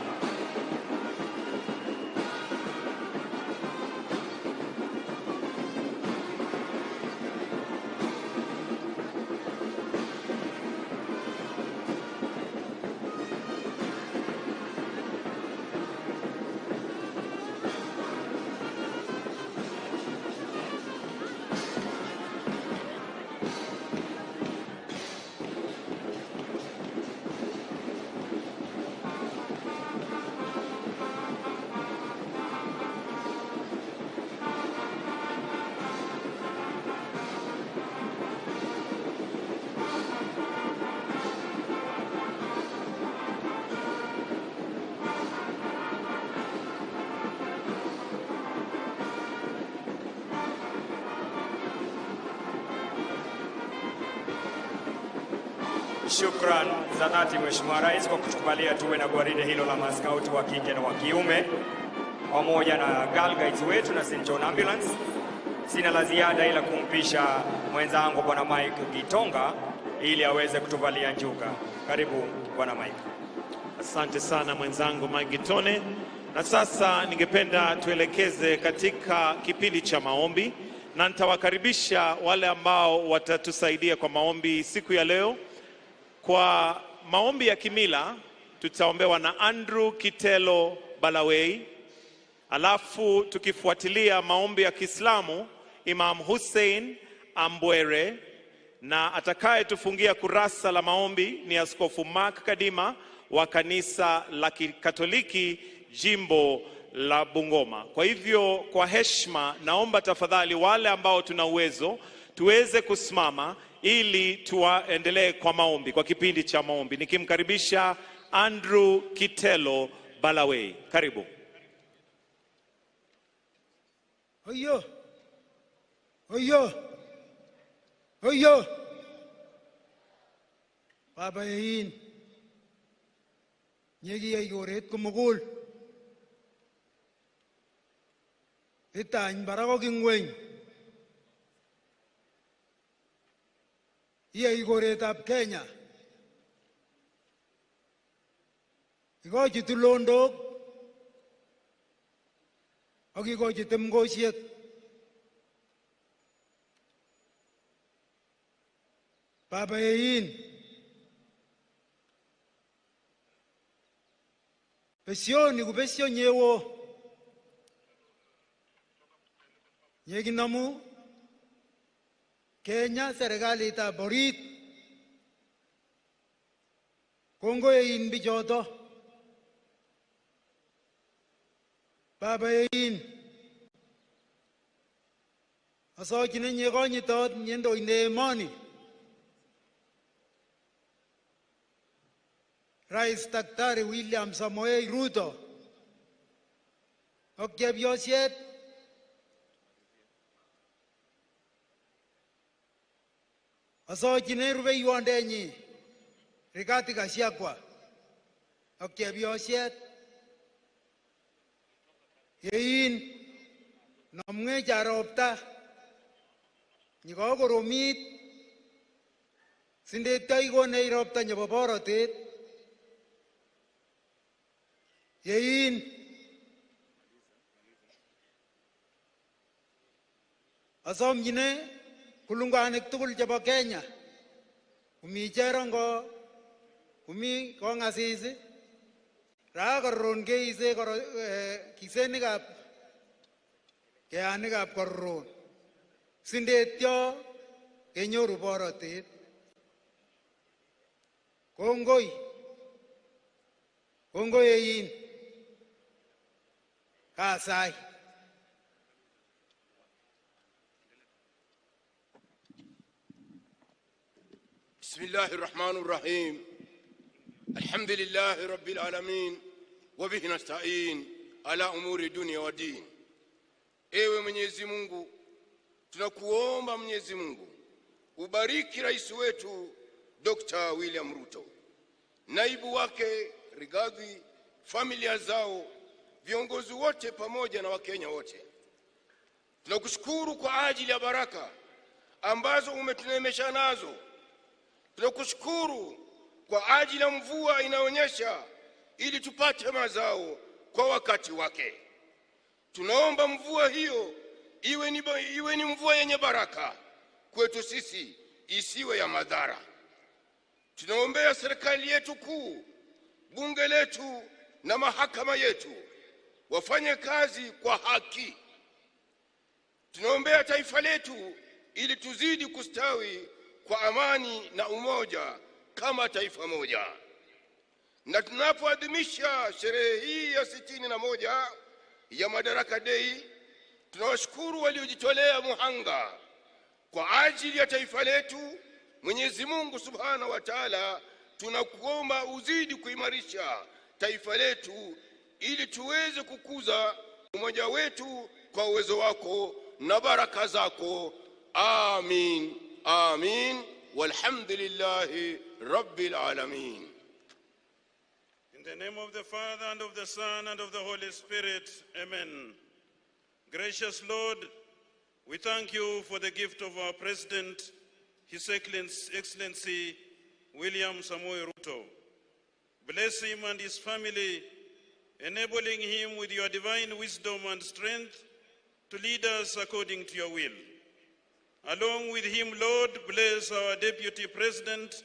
Shukran za dhati Mheshimiwa Rais kwa kutukubalia tuwe na gwaride hilo la maskauti wa kike na wa kiume pamoja na Girl Guides wetu na St. John Ambulance. Sina la ziada ila kumpisha mwenzangu Bwana Mike Gitonga ili aweze kutuvalia njuga. Karibu Bwana Mike. Asante sana mwenzangu Mike Gitone. Na sasa ningependa tuelekeze katika kipindi cha maombi, na nitawakaribisha wale ambao watatusaidia kwa maombi siku ya leo. Kwa maombi ya kimila tutaombewa na Andrew Kitelo Balawei, alafu tukifuatilia maombi ya Kiislamu Imam Hussein Ambwere, na atakayetufungia kurasa la maombi ni Askofu Mark Kadima wa kanisa la Kikatoliki jimbo la Bungoma. Kwa hivyo, kwa heshima, naomba tafadhali wale ambao tuna uwezo tuweze kusimama ili tuendelee kwa maombi, kwa kipindi cha maombi, nikimkaribisha Andrew Kitelo Balawei. Karibu. Oyo. Oyo. Oyo. Baba yein. Nyekiyai koret komugul. Itany barak ak ingweny. Iyai koretab Kenya. Ikochi tulondok ak ikochi temkosiek. Baba yein. Besioni ko besio nyewo. Nyekinomu Kenya serikalitab orit. Kongoi ein bichoto. Baba yein. Asochini nyekonyitot nyendoinde emoni. Rais Daktari William Samoei Ruto ak chepyoset asochini rubeiwondenyi Rigathi Gachagua ak chepyoset yein nomwech ropta nyikokoromit sindetyo ikonech ropta nebo borotet. Yein asomchine kulunganik tugul chebo Kenya, umi Cherongo, umi Kong'asis, ra koron keise kisenikab keanikab koron sindetyo kenyoru borotet. Kongoi. Kongoi yein. Kasai. بسم الله الرحمن الرحيم. الحمد لله رب العالمين وبه نستعين على أمور الدنيا والدين. Ewe Mwenyezi Mungu, tunakuomba Mwenyezi Mungu ubariki rais wetu Dr. William Ruto, naibu wake Rigathi, familia zao, viongozi wote pamoja na Wakenya wote. Tunakushukuru kwa ajili ya baraka ambazo umetuneemesha nazo. Tunakushukuru kwa ajili ya mvua inaonyesha ili tupate mazao kwa wakati wake. Tunaomba mvua hiyo iwe ni mvua yenye baraka kwetu sisi, isiwe ya madhara. Tunaombea serikali yetu kuu, bunge letu na mahakama yetu wafanye kazi kwa haki. Tunaombea taifa letu ili tuzidi kustawi kwa amani na umoja kama taifa moja. Na tunapoadhimisha sherehe hii ya 61 ya Madaraka Day, tunawashukuru waliojitolea muhanga kwa ajili ya taifa letu. Mwenyezi Mungu Subhanahu wa Ta'ala, tunakuomba uzidi kuimarisha taifa letu ili tuweze kukuza umoja wetu kwa uwezo wako na baraka zako. Amin, amin, walhamdulillahi rabbil alamin. In the name of the Father, and of the Son, and of the Holy Spirit, amen. Gracious Lord, we thank you for the gift of our President, His Excellency William Samoei Ruto. Bless him and his family, enabling him with your divine wisdom and strength to lead us according to your will. Along with him, Lord, bless our Deputy President,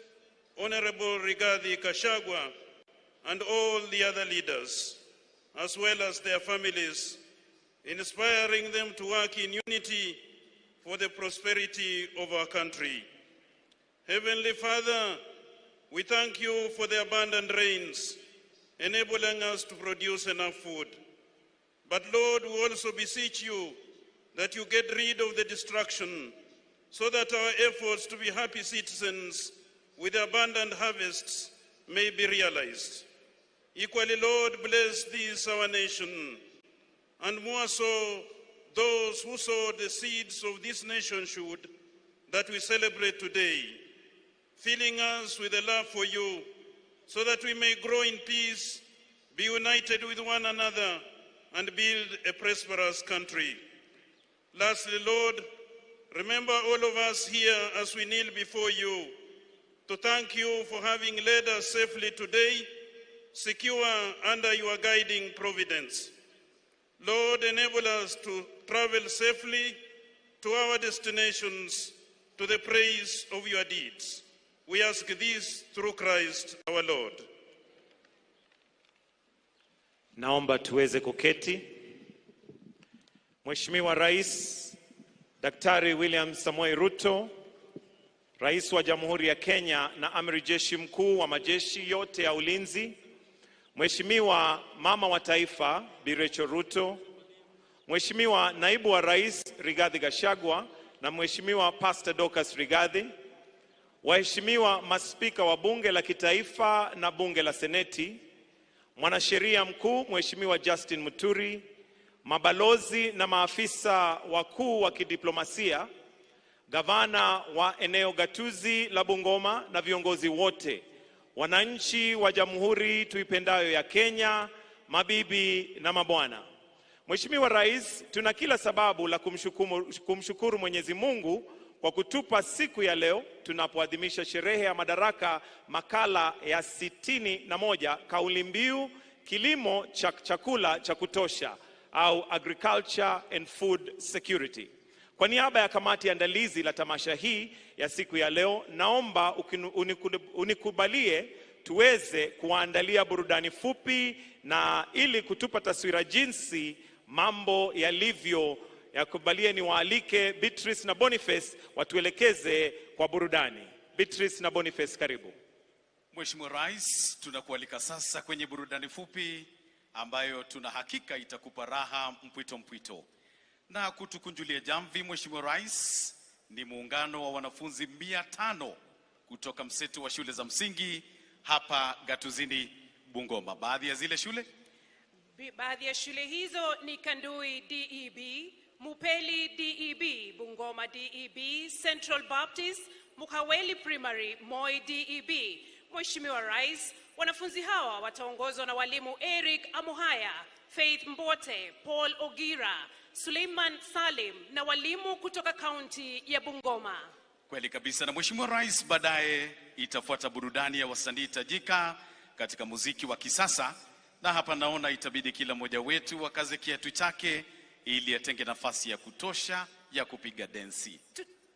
Honorable Rigathi Gachagua, and all the other leaders, as well as their families, inspiring them to work in unity for the prosperity of our country. Heavenly Father, we thank you for the abundant rains, enabling us to produce enough food. But Lord, we also beseech you that you get rid of the destruction, so that our efforts to be happy citizens with abundant harvests may be realized. Equally, Lord, bless this our nation, and more so those who sowed the seeds of this nationhood that we celebrate today, filling us with a love for you, so that we may grow in peace, be united with one another, and build a prosperous country. Lastly, Lord, remember all of us here as we kneel before you to thank you for having led us safely today, secure under your guiding providence. Lord, enable us to travel safely to our destinations to the praise of your deeds. We ask this through Christ our Lord. Naomba tuweze kuketi. Mheshimiwa Rais Daktari William Samoei Ruto, Rais wa Jamhuri ya Kenya na Amiri Jeshi Mkuu wa majeshi yote ya ulinzi, Mheshimiwa Mama wa Taifa Bi Rachel Ruto, Mheshimiwa Naibu wa Rais Rigathi Gachagua na Mheshimiwa Pastor Dorcas Rigathi, waheshimiwa maspika wa Bunge la Kitaifa na Bunge la Seneti, Mwanasheria Mkuu Mheshimiwa Justin Muturi, mabalozi na maafisa wakuu wa kidiplomasia, gavana wa eneo gatuzi la Bungoma na viongozi wote, wananchi wa jamhuri tuipendayo ya Kenya, mabibi na mabwana. Mheshimiwa Rais, tuna kila sababu la kumshukuru Mwenyezi Mungu kwa kutupa siku ya leo tunapoadhimisha sherehe ya Madaraka makala ya 61, kauli mbiu kilimo cha chakula cha kutosha au agriculture and food security. Kwa niaba ya kamati andalizi la tamasha hii ya siku ya leo, naomba unikubalie tuweze kuandalia burudani fupi na ili kutupa taswira jinsi mambo yalivyo. Yakubalie niwaalike Beatrice na Boniface watuelekeze kwa burudani. Beatrice na Boniface, karibu. Mheshimiwa Rais, tunakualika sasa kwenye burudani fupi ambayo tuna hakika itakupa raha mpwito mpwito. Na kutukunjulia jamvi, Mheshimiwa Rais, ni muungano wa wanafunzi 500 kutoka mseto wa shule za msingi hapa Gatuzini Bungoma. Baadhi ya zile shule? Baadhi ya shule hizo ni Kandui DEB, Mupeli DEB, Bungoma DEB, Central Baptist, Mukaweli Primary, Moi DEB. Mheshimiwa Rais, wanafunzi hawa wataongozwa na walimu Eric Amuhaya, Faith Mbote, Paul Ogira, Suleiman Salim na walimu kutoka kaunti ya Bungoma. Kweli kabisa. Na Mheshimiwa Rais, baadaye itafuata burudani ya wasanii tajika katika muziki wa kisasa, na hapa naona itabidi kila mmoja wetu akaze kiatu chake ili atenge nafasi ya kutosha ya kupiga densi.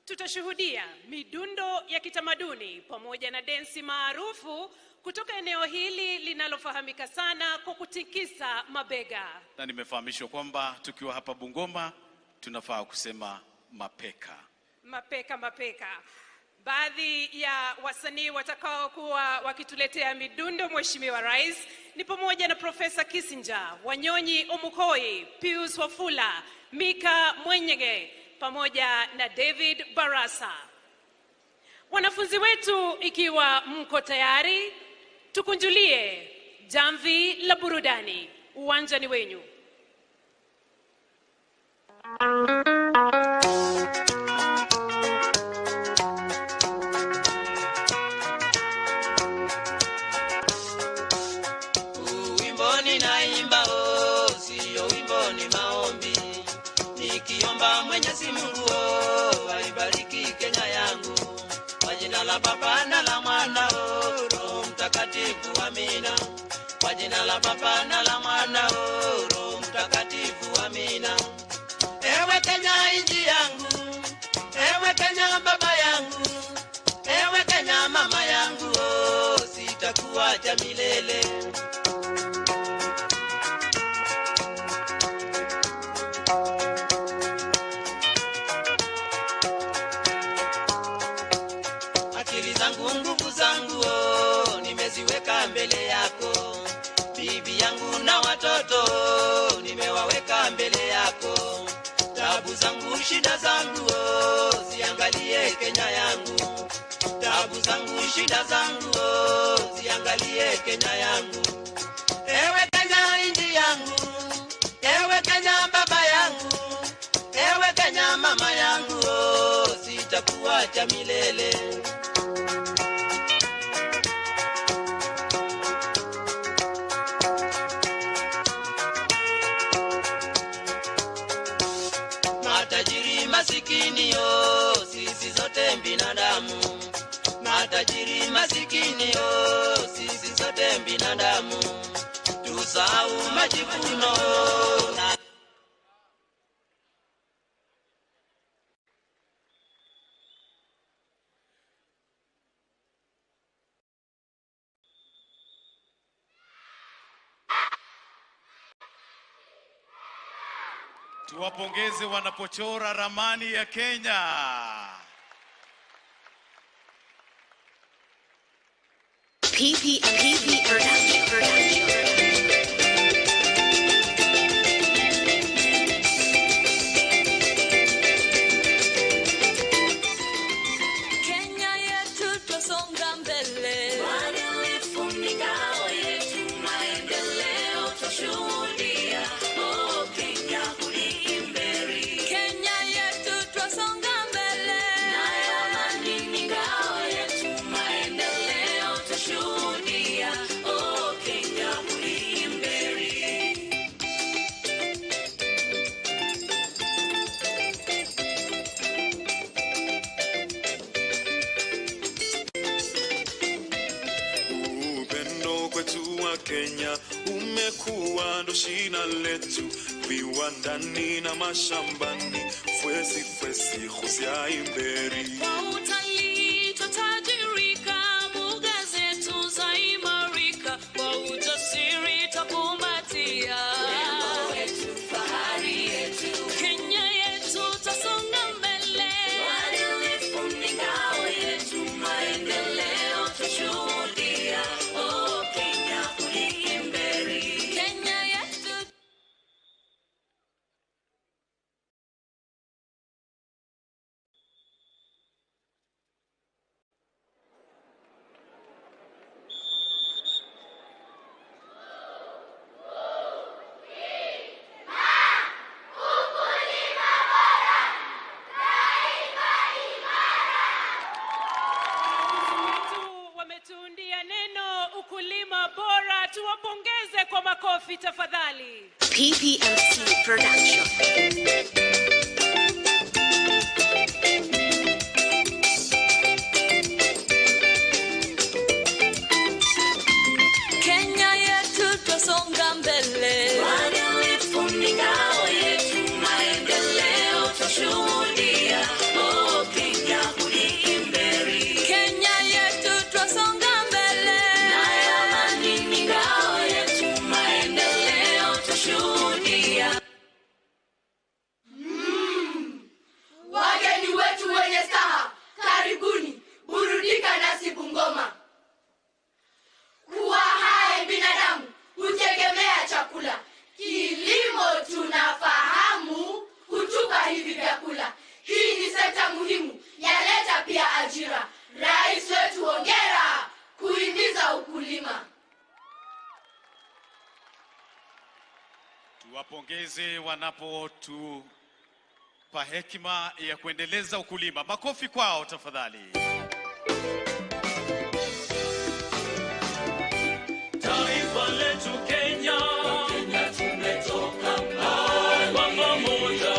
Tutashuhudia midundo ya kitamaduni pamoja na densi maarufu kutoka eneo hili linalofahamika sana kwa kutikisa mabega. Na nimefahamishwa kwamba tukiwa hapa Bungoma tunafaa kusema mapeka. Mapeka, mapeka. Baadhi ya wasanii watakaokuwa wakituletea midundo, Mheshimiwa Rais, ni pamoja na Profesa Kissinger, Wanyonyi Omukoi, Pius Wafula, Mika Mwenyege pamoja na David Barasa. Wanafunzi wetu, ikiwa mko tayari, tukunjulie jamvi la burudani. Uwanja ni wenyu. Wimbo ninaimba, oh, sio wimbo ni maombi, nikiomba Mwenyezi Mungu, oh, aibariki Kenya yangu, kwa jina la Baba na la Mwana, oh, Roho Mtakatifu, amina. Kwa jina la Baba na la Mwana, oh, Roho Mtakatifu, amina. Ewe Kenya nchi yangu, ewe Kenya baba yangu, ewe Kenya mama yangu, oh, sitakuacha milele. Akili zangu nguvu zangu, oh, nimeziweka mbele yako, bibi yangu na watoto, oh, nimewaweka mbele yako. Tabu zangu shida zangu, oh, ziangalie Kenya yangu. Tabu zangu shida zangu, oh, ziangalie Kenya yangu. Ewe Kenya nchi yangu, ewe Kenya baba yangu, ewe Kenya mama yangu, oh, sitakuacha milele. Matajiri masikini, yo, sisi zote binadamu. Matajiri masikini, yo, sisi zote binadamu. Tusahau majivuno na Tuwapongeze wanapochora ramani ya Kenya. PPP Production. Kenya yetu twasonga mbele, uadilifu ni ngao yetu, maendeleo twashuhudia. Oh, Kenya kuliimberi. Kenya yetu twasonga mbele, nayo amani ni ngao yetu, maendeleo twashuhudia. Oh, Kenya kuliimberi. Upendo kwetu wa Kenya umekuwa ndo shina letu, viwandani na mashambani, fwesi fwesi husia imberi. Kwa utalii twatajirika, mbuga zetu zaimarika, kwa ujasiri twakumbatia. Urembo wetu, fahari yetu, Kenya yetu twasonga mbele. Uadilifu ni ngao yetu, maendeleo twashuhudia. Oh, Kenya kuliimberi. Kenya yetu. Makofi tafadhali. PPMC Production. Kenya yetu twasonga mbele, uadilifu ni ngao yetu, maendeleo twashuhudia. Oh, Kenya huliimberi. Kenya yetu twasonga mbele, nayo amani ni ngao yetu, maendeleo twashuhudia. Wageni wetu wenye staha, karibuni, burudika nasi Bungoma. Kuwa hai binadamu hutegemea chakula. Kilimo tunafahamu hutupa hivi vyakula. Hii ni sekta muhimu, yaleta pia ajira. Rais wetu hongera kuhimiza ukulima. Tuwapongeze wanapotupa hekima ya kuendeleza ukulima. Makofi kwao tafadhali. Taifa letu Kenya, Kenya tumetoka mbali, kwa pamoja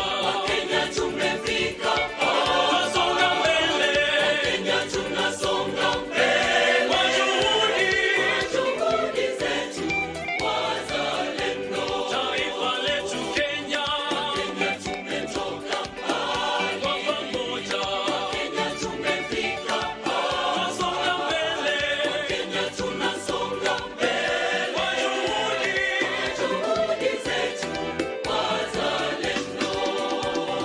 Kenya tumefika, tunasonga mbele, Kenya tunasonga mbele, kwa juhudi zetu wazalendo. Taifa letu Kenya, Kenya tumetoka mbali, kwa pamoja Kenya tumefika, tunasonga mbele, Kenya tunasonga mbele, kwa juhudi zetu wazalendo.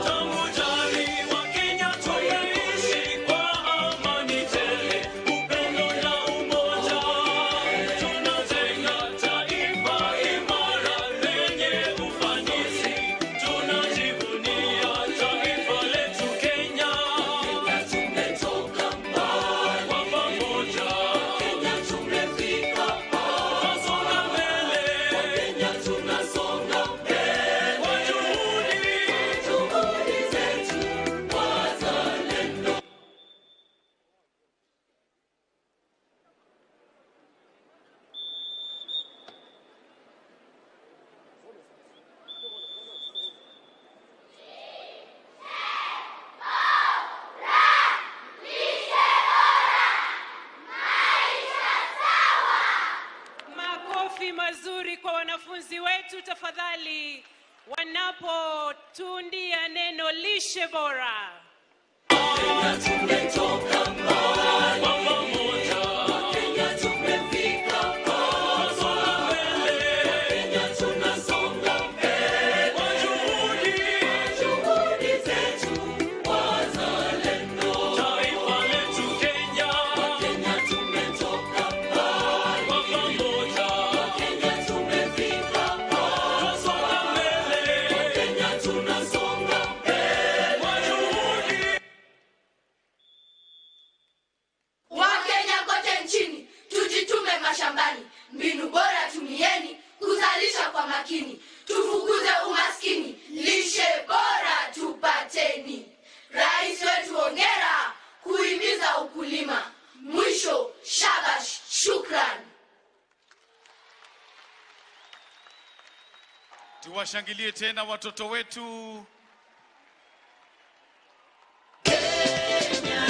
Tangu jadi wa Kenya tumeishi kwa amani tele, upendo na umoja, tunajenga taifa imara lenye ufanisi, tunajivunia taifa letu Kenya. Kenya tumetoka mbali, kwa pamoja Kenya tumefika, tunasonga mbele, Kenya tunasonga mbele, kwa juhudi zetu wazalendo. Makofi mazuri kwa wanafunzi wetu tafadhali, wanapotundia neno lishe bora. Kenya tumetoka mbali, kwa pamoja Kenya tumefika, tunasonga mbele, Kenya tunasonga mbele, kwa juhudi zetu wazalendo. Taifa letu Kenya, Kenya tumetoka mbali, kwa pamoja Kenya tumefika, tunasonga mbele, Kenya tunasonga mbele, kwa juhudi. Wakenya kote nchini, tujitume mashambani, mbinu bora tumieni kuzalisha kwa makini, tufukuze umaskini, lishe bora tupateni. Rais wetu hongera kuhimiza ukulima. Mwisho, shabash, shukran. Tuwashangilie tena watoto wetu. Kenya,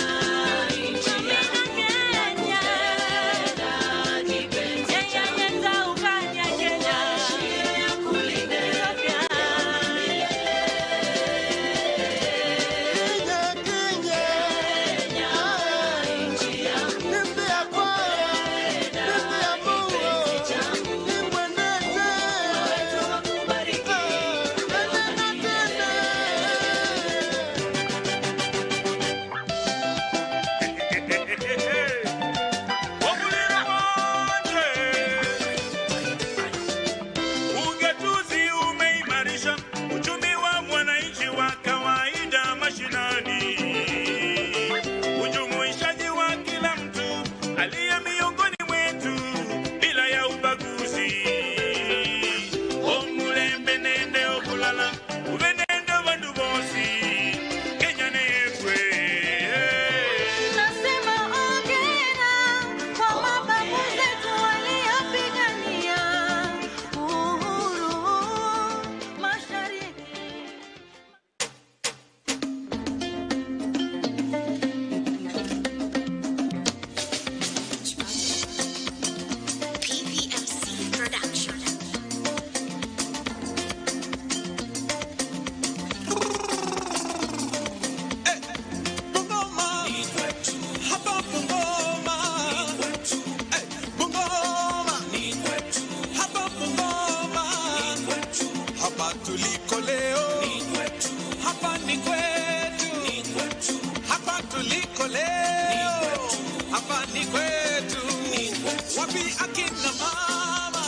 Hapa tuliko leo ni kwetu, hapa ni kwetu, ni kwetu. Hapa tuliko leo, hapa ni kwetu, ni kwetu. Wapi akina mama,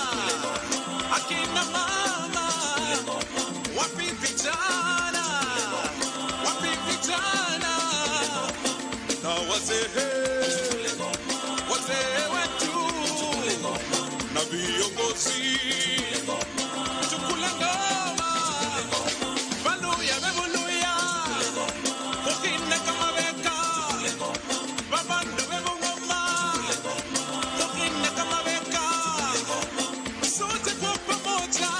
akina mama, wapi vijana, wapi vijana na wazee, wazee wetu na viongozi, tukule ngoma, baluya bebuluya, ukine kama beka, babandu bebungoma, ukine kama beka, sote kwa pamoja,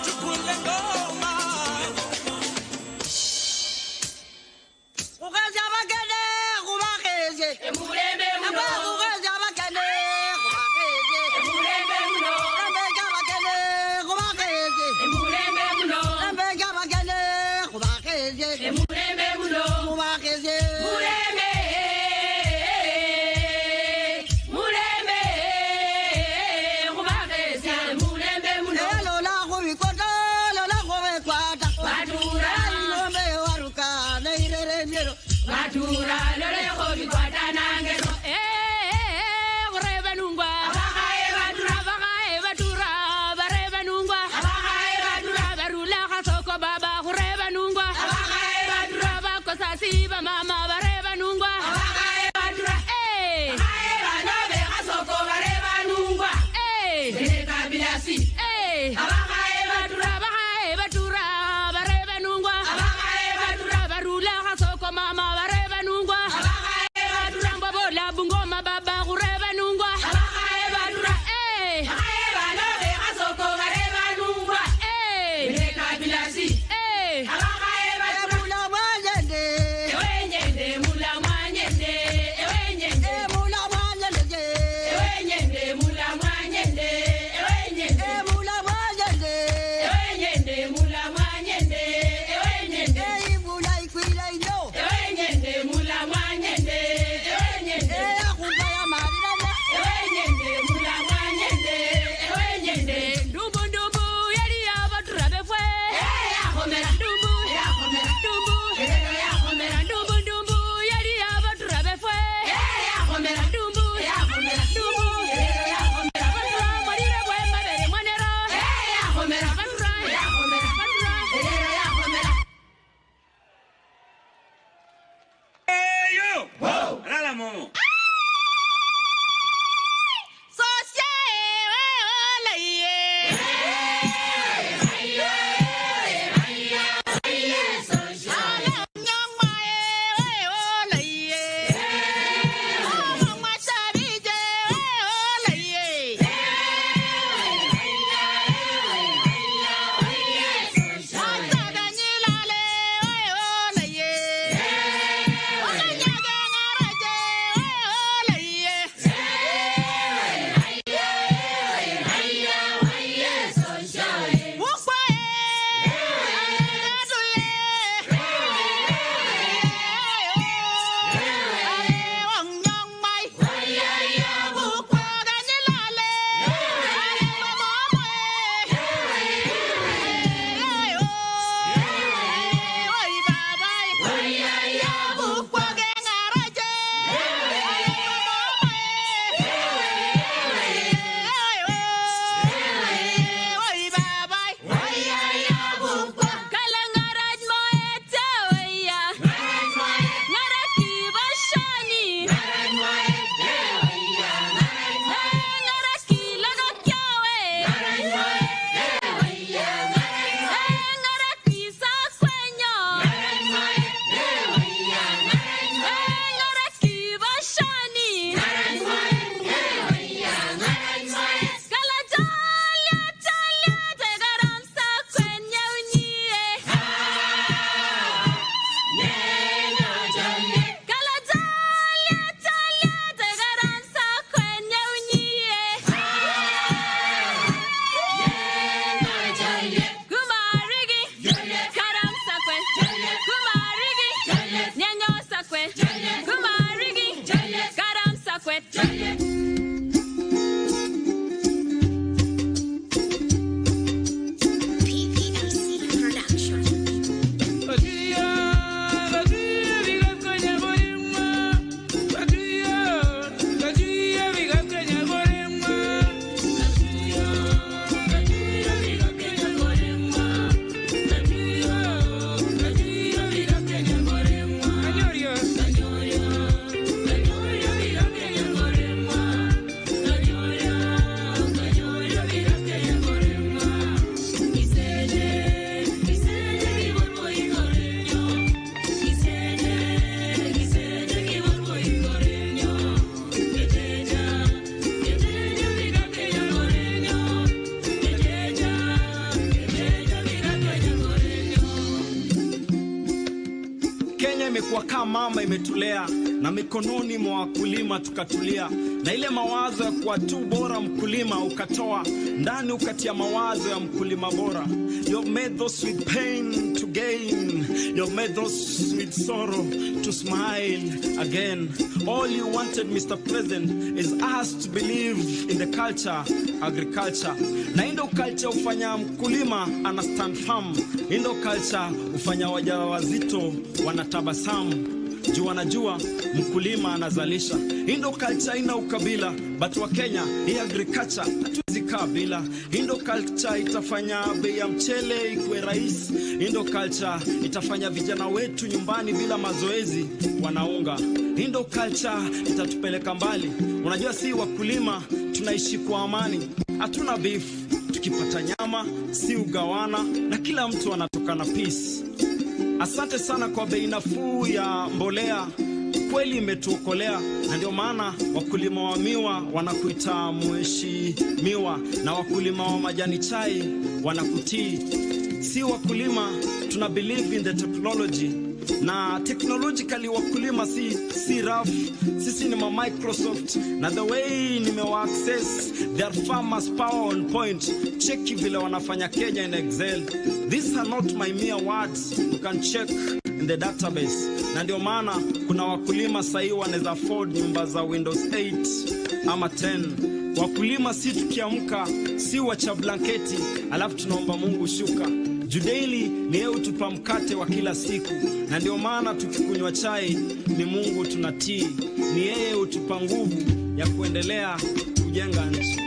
tukule ngoma. Kukaza bakene kubakeze. Emurembe muno. Kukaza bakene kubakeze. Emurembe muno. Emurembe Imekuwa kama mama imetulea na mikononi mwa wakulima tukatulia, na ile mawazo ya kuwa tu bora mkulima ukatoa ndani ukatia mawazo ya mkulima bora. You've made those with pain to gain, you've made those with sorrow to smile again. All you wanted, Mr. President, is us to believe in the culture, agriculture. Na indo culture ufanya mkulima ana stand firm, indo culture ufanya wajawazito wanatabasamu juu wanajua mkulima anazalisha. Indo culture ina ukabila, but wa Kenya hii agriculture hatuwezi kaa bila. Indo culture itafanya bei ya mchele ikuwe rahisi. Indo culture itafanya vijana wetu nyumbani bila mazoezi wanaunga. Indo culture itatupeleka mbali. Unajua si wakulima tunaishi kwa amani, hatuna beef. Tukipata nyama si ugawana, na kila mtu anatoka na peace. Asante sana kwa bei nafuu ya mbolea, kweli imetuokolea, na ndio maana wakulima wa miwa wanakuita mheshimiwa, na wakulima wa majani chai wanakutii. Si wakulima tuna believe in the technology, na technologically wakulima si rough. Sisi ni ma Microsoft, na the way nimewa access their farmers power on point. Cheki vile wanafanya Kenya in Excel. These are not my mere words, you can check in the database. Na ndio maana kuna wakulima sahii wanaweza afford nyumba za Windows 8 ama 10. Wakulima si tukiamka si wacha blanketi alafu tunaomba Mungu shuka. Judaili ni yeye hutupa mkate wa kila siku, na ndio maana tukikunywa chai ni Mungu tunatii, ni yeye hutupa nguvu ya kuendelea kujenga nchi.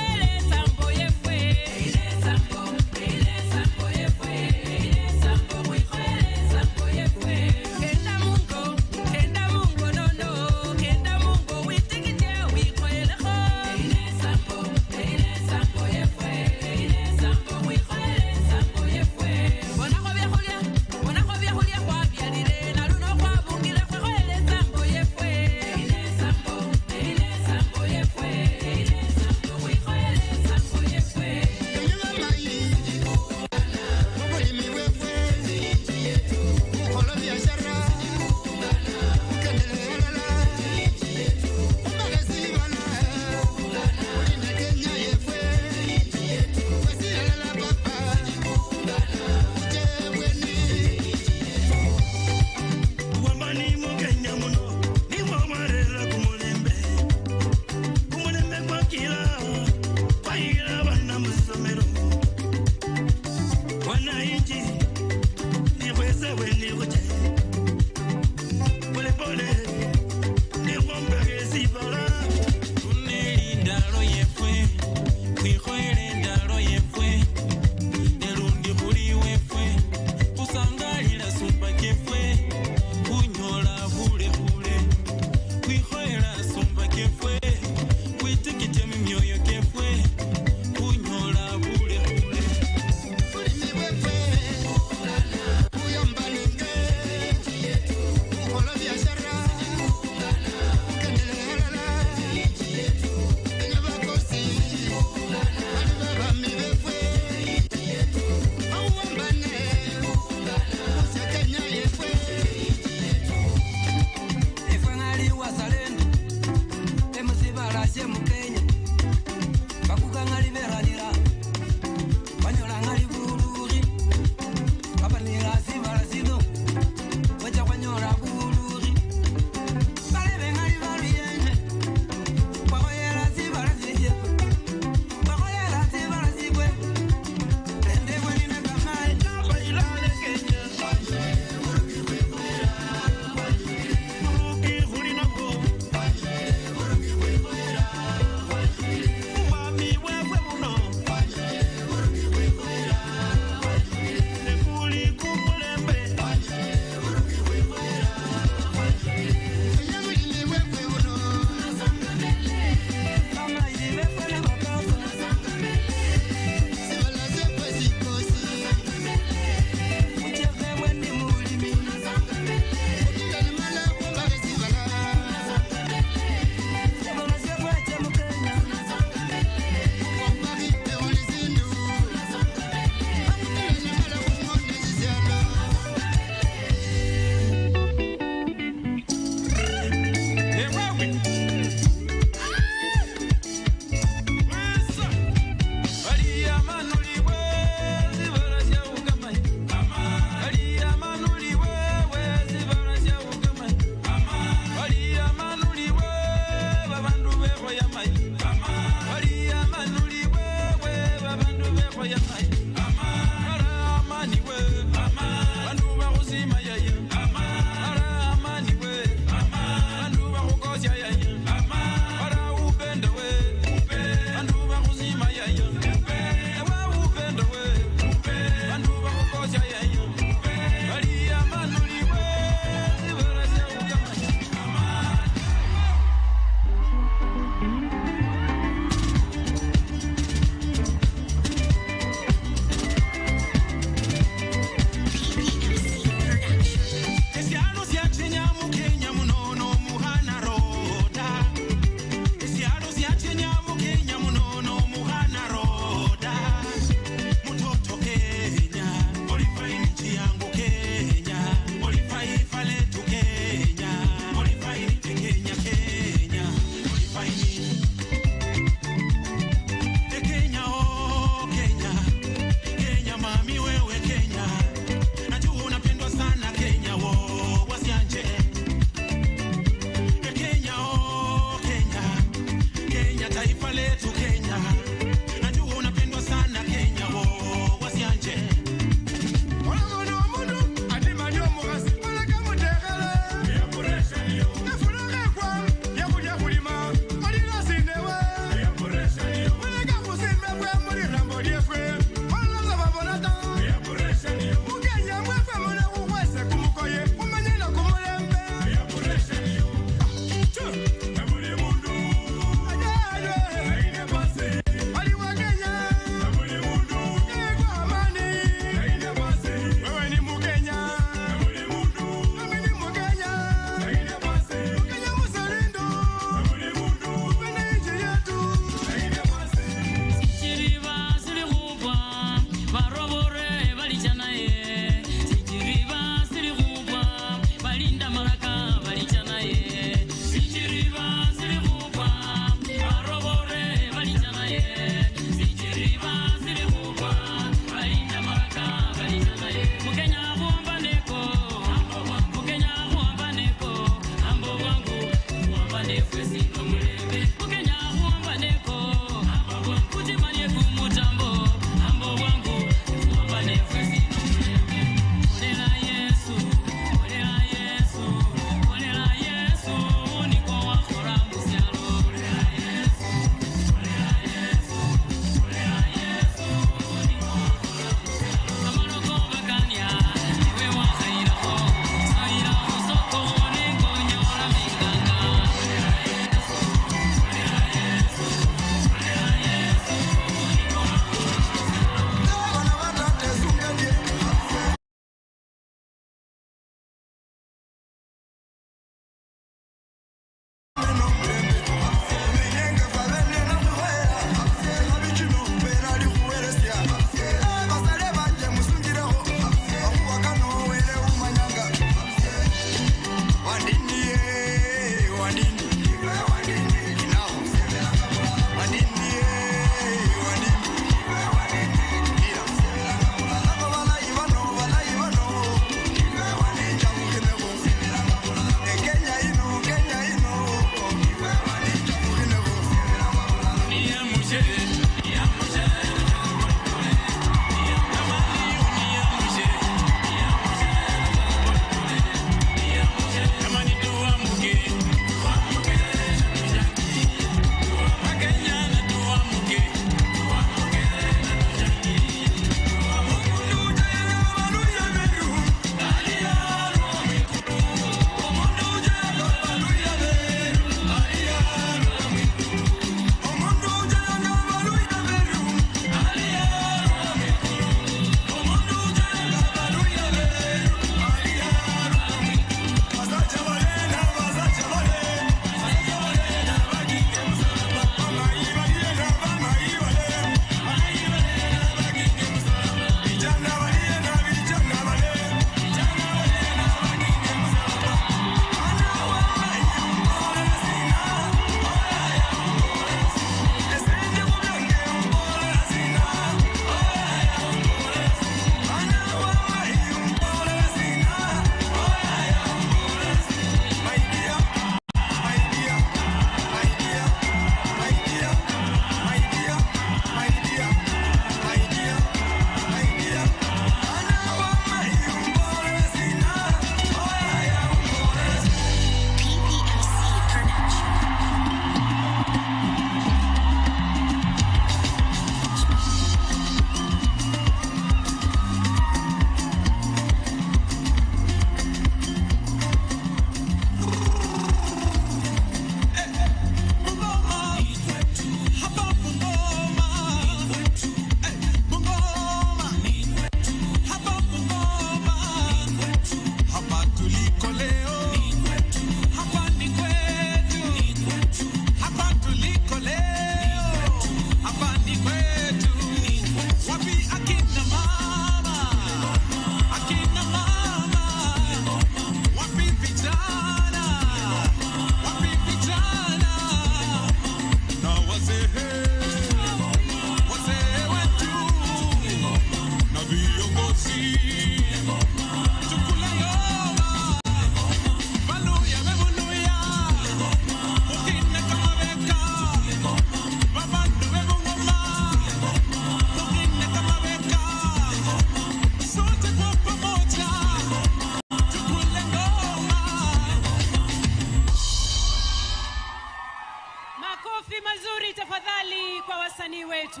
Tafadhali kwa wasanii wetu.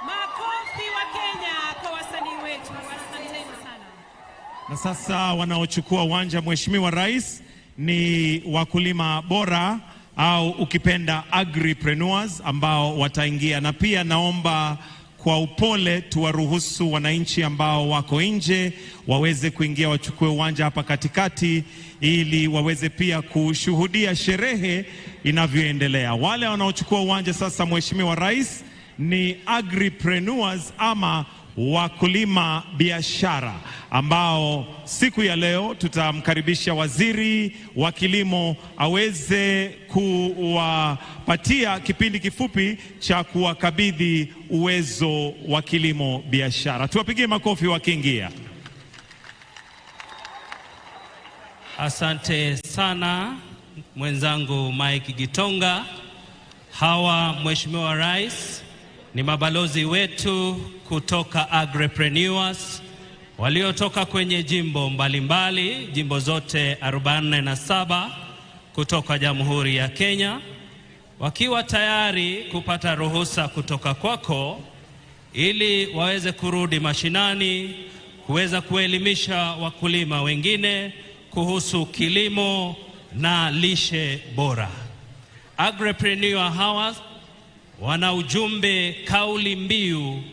Makofi wa Kenya kwa wasanii wetu. Asanteni sana. Na sasa wanaochukua uwanja, Mheshimiwa Rais, ni wakulima bora au ukipenda agripreneurs ambao wataingia, na pia naomba kwa upole tuwaruhusu wananchi ambao wako nje waweze kuingia wachukue uwanja hapa katikati ili waweze pia kushuhudia sherehe inavyoendelea. Wale wanaochukua uwanja sasa, Mheshimiwa Rais, ni agripreneurs ama wakulima biashara ambao siku ya leo tutamkaribisha waziri wa kilimo aweze kuwapatia kipindi kifupi cha kuwakabidhi uwezo wa kilimo biashara. Tuwapigie makofi wakiingia. Asante sana mwenzangu Mike Gitonga. Hawa, Mheshimiwa Rais, ni mabalozi wetu kutoka Agripreneurs waliotoka kwenye jimbo mbalimbali, jimbo zote 47 kutoka Jamhuri ya Kenya, wakiwa tayari kupata ruhusa kutoka kwako ili waweze kurudi mashinani kuweza kuelimisha wakulima wengine kuhusu kilimo na lishe bora. Agripreneur hawa wana ujumbe, kauli mbiu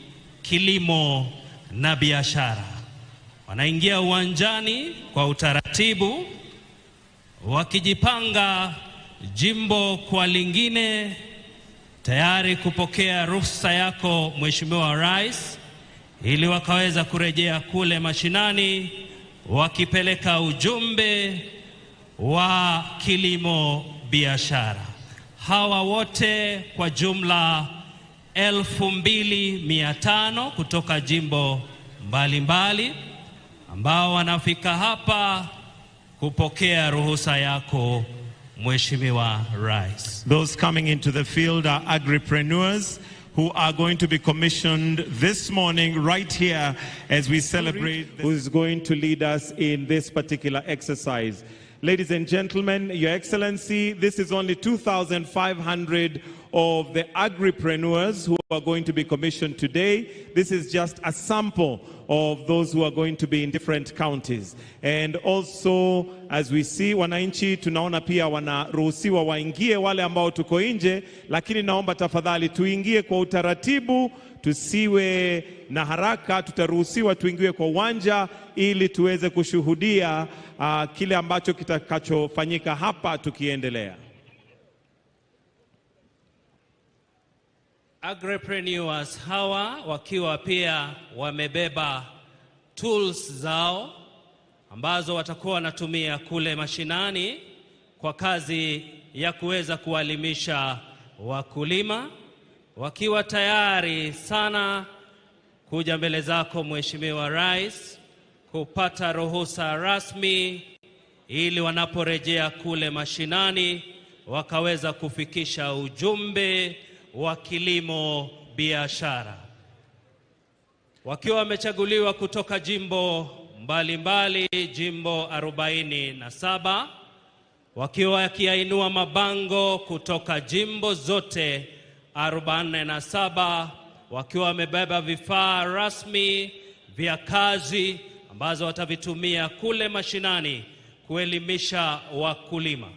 kilimo na biashara. Wanaingia uwanjani kwa utaratibu, wakijipanga jimbo kwa lingine, tayari kupokea ruhusa yako Mheshimiwa Rais, ili wakaweza kurejea kule mashinani wakipeleka ujumbe wa kilimo biashara. Hawa wote kwa jumla 2500 kutoka jimbo mbalimbali ambao wanafika hapa kupokea ruhusa yako Mheshimiwa Rais. Those coming into the field are agripreneurs who are going to be commissioned this morning right here as we celebrate who's going to lead us in this particular exercise. Ladies and gentlemen, Your Excellency, this is only 2,500 of the agripreneurs who are going to be commissioned today. This is just a sample of those who are going to be in different counties. And also, as we see, wananchi tunaona pia wanaruhusiwa waingie wale ambao tuko nje, lakini naomba tafadhali tuingie kwa utaratibu, tusiwe na haraka. Tutaruhusiwa tuingie kwa uwanja ili tuweze kushuhudia kile ambacho kitakachofanyika hapa tukiendelea. Agripreneurs hawa wakiwa pia wamebeba tools zao ambazo watakuwa wanatumia kule mashinani kwa kazi ya kuweza kuwaelimisha wakulima, wakiwa tayari sana kuja mbele zako Mheshimiwa Rais kupata ruhusa rasmi ili wanaporejea kule mashinani wakaweza kufikisha ujumbe wa kilimo biashara. Wakiwa wamechaguliwa kutoka jimbo mbalimbali, jimbo 47, wakiwa wakiinua mabango kutoka jimbo zote 47, wakiwa wamebeba vifaa rasmi vya kazi ambazo watavitumia kule mashinani kuelimisha wakulima.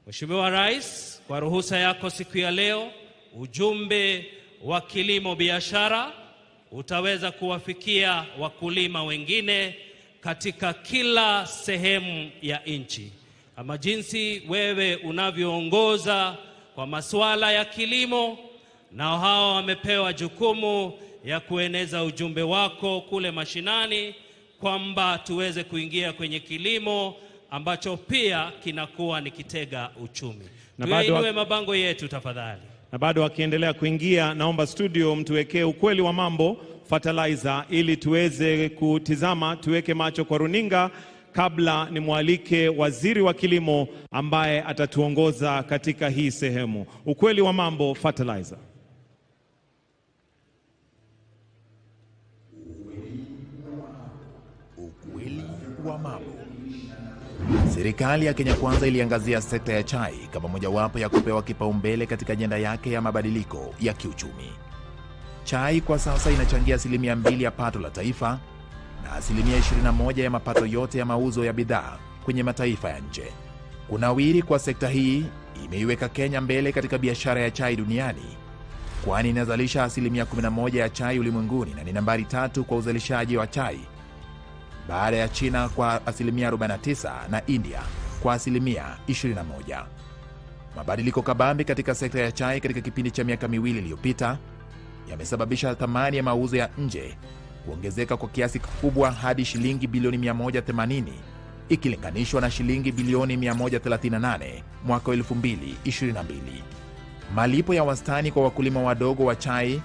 Mheshimiwa Rais, kwa ruhusa yako siku ya leo, ujumbe wa kilimo biashara utaweza kuwafikia wakulima wengine katika kila sehemu ya nchi. Kama jinsi wewe unavyoongoza kwa masuala ya kilimo, nao hawa wamepewa jukumu ya kueneza ujumbe wako kule mashinani kwamba tuweze kuingia kwenye kilimo ambacho pia kinakuwa ni kitega uchumi. Tuinue mabango yetu tafadhali. Na bado wakiendelea kuingia, naomba studio mtuwekee ukweli wa mambo fertilizer ili tuweze kutizama, tuweke macho kwa runinga kabla nimwalike waziri wa kilimo ambaye atatuongoza katika hii sehemu. Ukweli wa mambo fertilizer. Ukweli wa mambo. Serikali ya Kenya Kwanza iliangazia sekta ya chai kama mojawapo ya kupewa kipaumbele katika ajenda yake ya mabadiliko ya kiuchumi. Chai kwa sasa inachangia 2% ya pato la taifa na 21% ya mapato yote ya mauzo ya bidhaa kwenye mataifa ya nje. Kunawiri kwa sekta hii imeiweka Kenya mbele katika biashara ya chai duniani, kwani inazalisha 11% ya chai ulimwenguni na ni nambari 3 kwa uzalishaji wa chai baada ya China kwa 49% na India kwa 21%. Mabadiliko kabambe katika sekta ya chai katika kipindi cha miaka miwili iliyopita yamesababisha thamani ya mauzo ya nje kuongezeka kwa kiasi kikubwa hadi shilingi bilioni 180 ikilinganishwa na shilingi bilioni 138 mwaka 2022. Malipo ya wastani kwa wakulima wadogo wa chai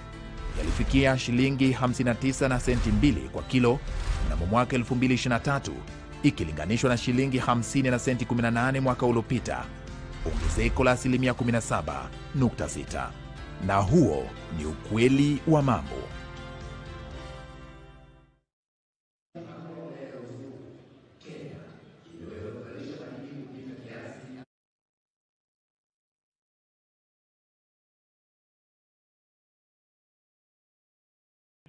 yalifikia shilingi 59 na senti 2 kwa kilo mnamo mwaka 2023 ikilinganishwa na shilingi 50 na senti 18 mwaka uliopita, ongezeko la asilimia 17.6. Na huo ni ukweli wa mambo.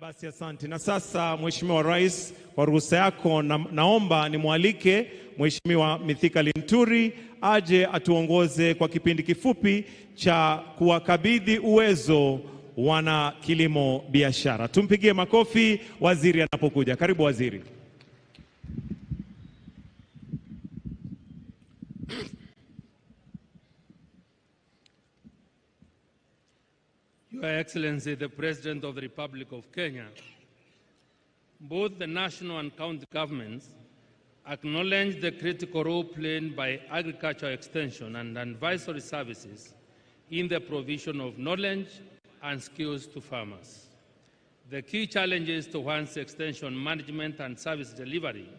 Basi asante. Na sasa Mheshimiwa Rais, kwa ruhusa yako naomba nimwalike Mheshimiwa Mithika Linturi aje atuongoze kwa kipindi kifupi cha kuwakabidhi uwezo wana kilimo biashara. Tumpigie makofi waziri anapokuja. Karibu waziri. Your Excellency, the President of the Republic of Kenya, both the national and county governments acknowledge the critical role played by agricultural extension and advisory services in the provision of knowledge and skills to farmers. The key challenges towards extension management and service delivery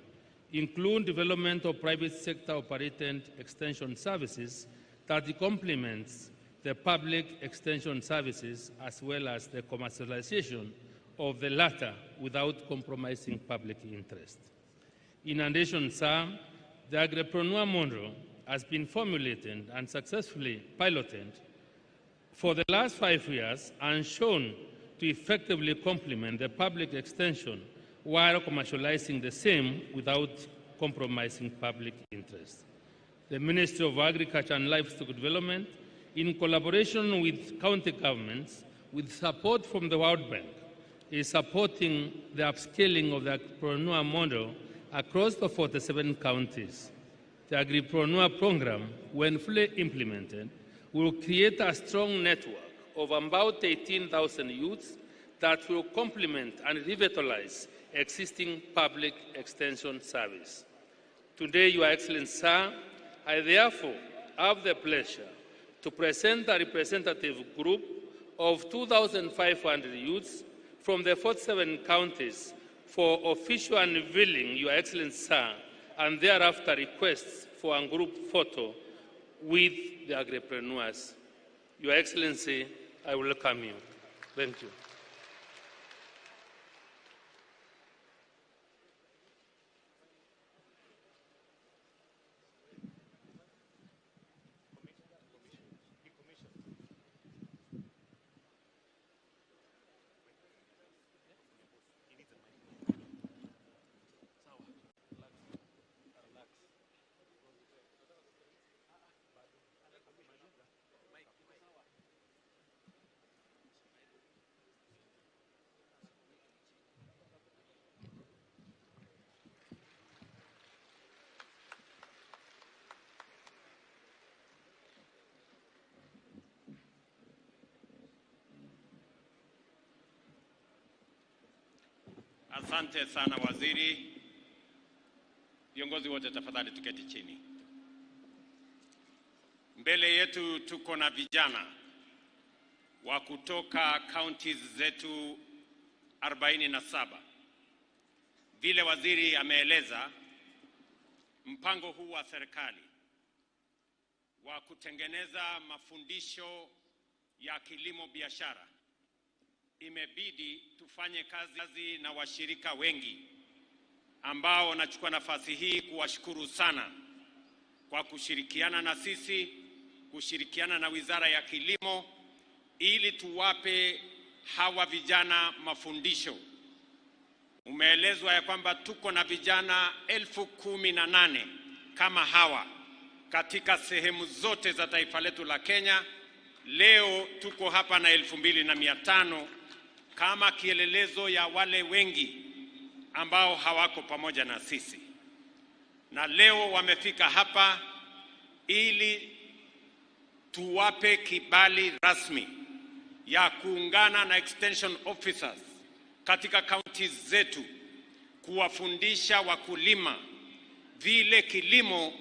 include development of private sector operated extension services that complements the public extension services as well as the commercialization of the latter without compromising public interest. In addition, sir, the agripreneur model has been formulated and successfully piloted for the last 5 years and shown to effectively complement the public extension while commercializing the same without compromising public interest. The Ministry of Agriculture and Livestock Development, in collaboration with county governments, with support from the World Bank, is supporting the upscaling of the agripreneur model across the 47 counties. The agripreneur program, when fully implemented, will create a strong network of about 18,000 youths that will complement and revitalize existing public extension service. Today, Your Excellency, sir, I therefore have the pleasure to present a representative group of 2,500 youths from the 47 counties for official unveiling, Your Excellency, sir, and thereafter requests for a group photo with the agripreneurs. Your Excellency, I welcome you. Thank you. Asante sana waziri. Viongozi wote tafadhali tuketi chini. Mbele yetu tuko na vijana wa kutoka counties zetu 47. Vile waziri ameeleza, mpango huu wa serikali wa kutengeneza mafundisho ya kilimo biashara, imebidi tufanye kazi na washirika wengi ambao wanachukua nafasi hii kuwashukuru sana kwa kushirikiana na sisi, kushirikiana na Wizara ya Kilimo ili tuwape hawa vijana mafundisho. Umeelezwa ya kwamba tuko na vijana 18,000 kama hawa katika sehemu zote za taifa letu la Kenya. Leo tuko hapa na 2,500 kama kielelezo ya wale wengi ambao hawako pamoja na sisi. Na leo wamefika hapa ili tuwape kibali rasmi ya kuungana na extension officers katika kaunti zetu kuwafundisha wakulima vile kilimo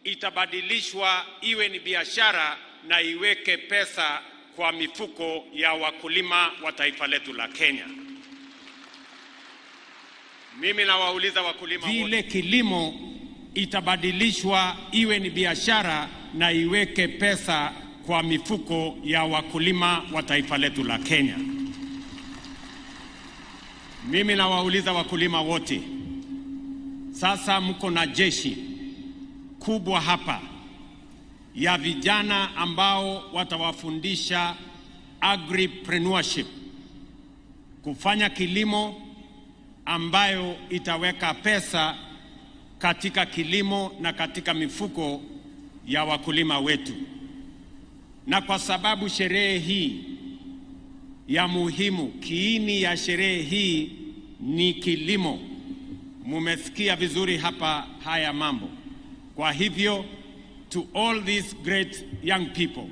itabadilishwa iwe ni biashara na iweke pesa kwa mifuko ya wakulima wa taifa letu la Kenya. Mimi nawauliza wakulima vile kilimo itabadilishwa iwe ni biashara na iweke pesa kwa mifuko ya wakulima wa taifa letu la Kenya. Mimi nawauliza wakulima wote, sasa mko na jeshi kubwa hapa ya vijana ambao watawafundisha agripreneurship, kufanya kilimo ambayo itaweka pesa katika kilimo na katika mifuko ya wakulima wetu. Na kwa sababu sherehe hii ya muhimu, kiini ya sherehe hii ni kilimo, mumesikia vizuri hapa haya mambo. Kwa hivyo, to all these great young people,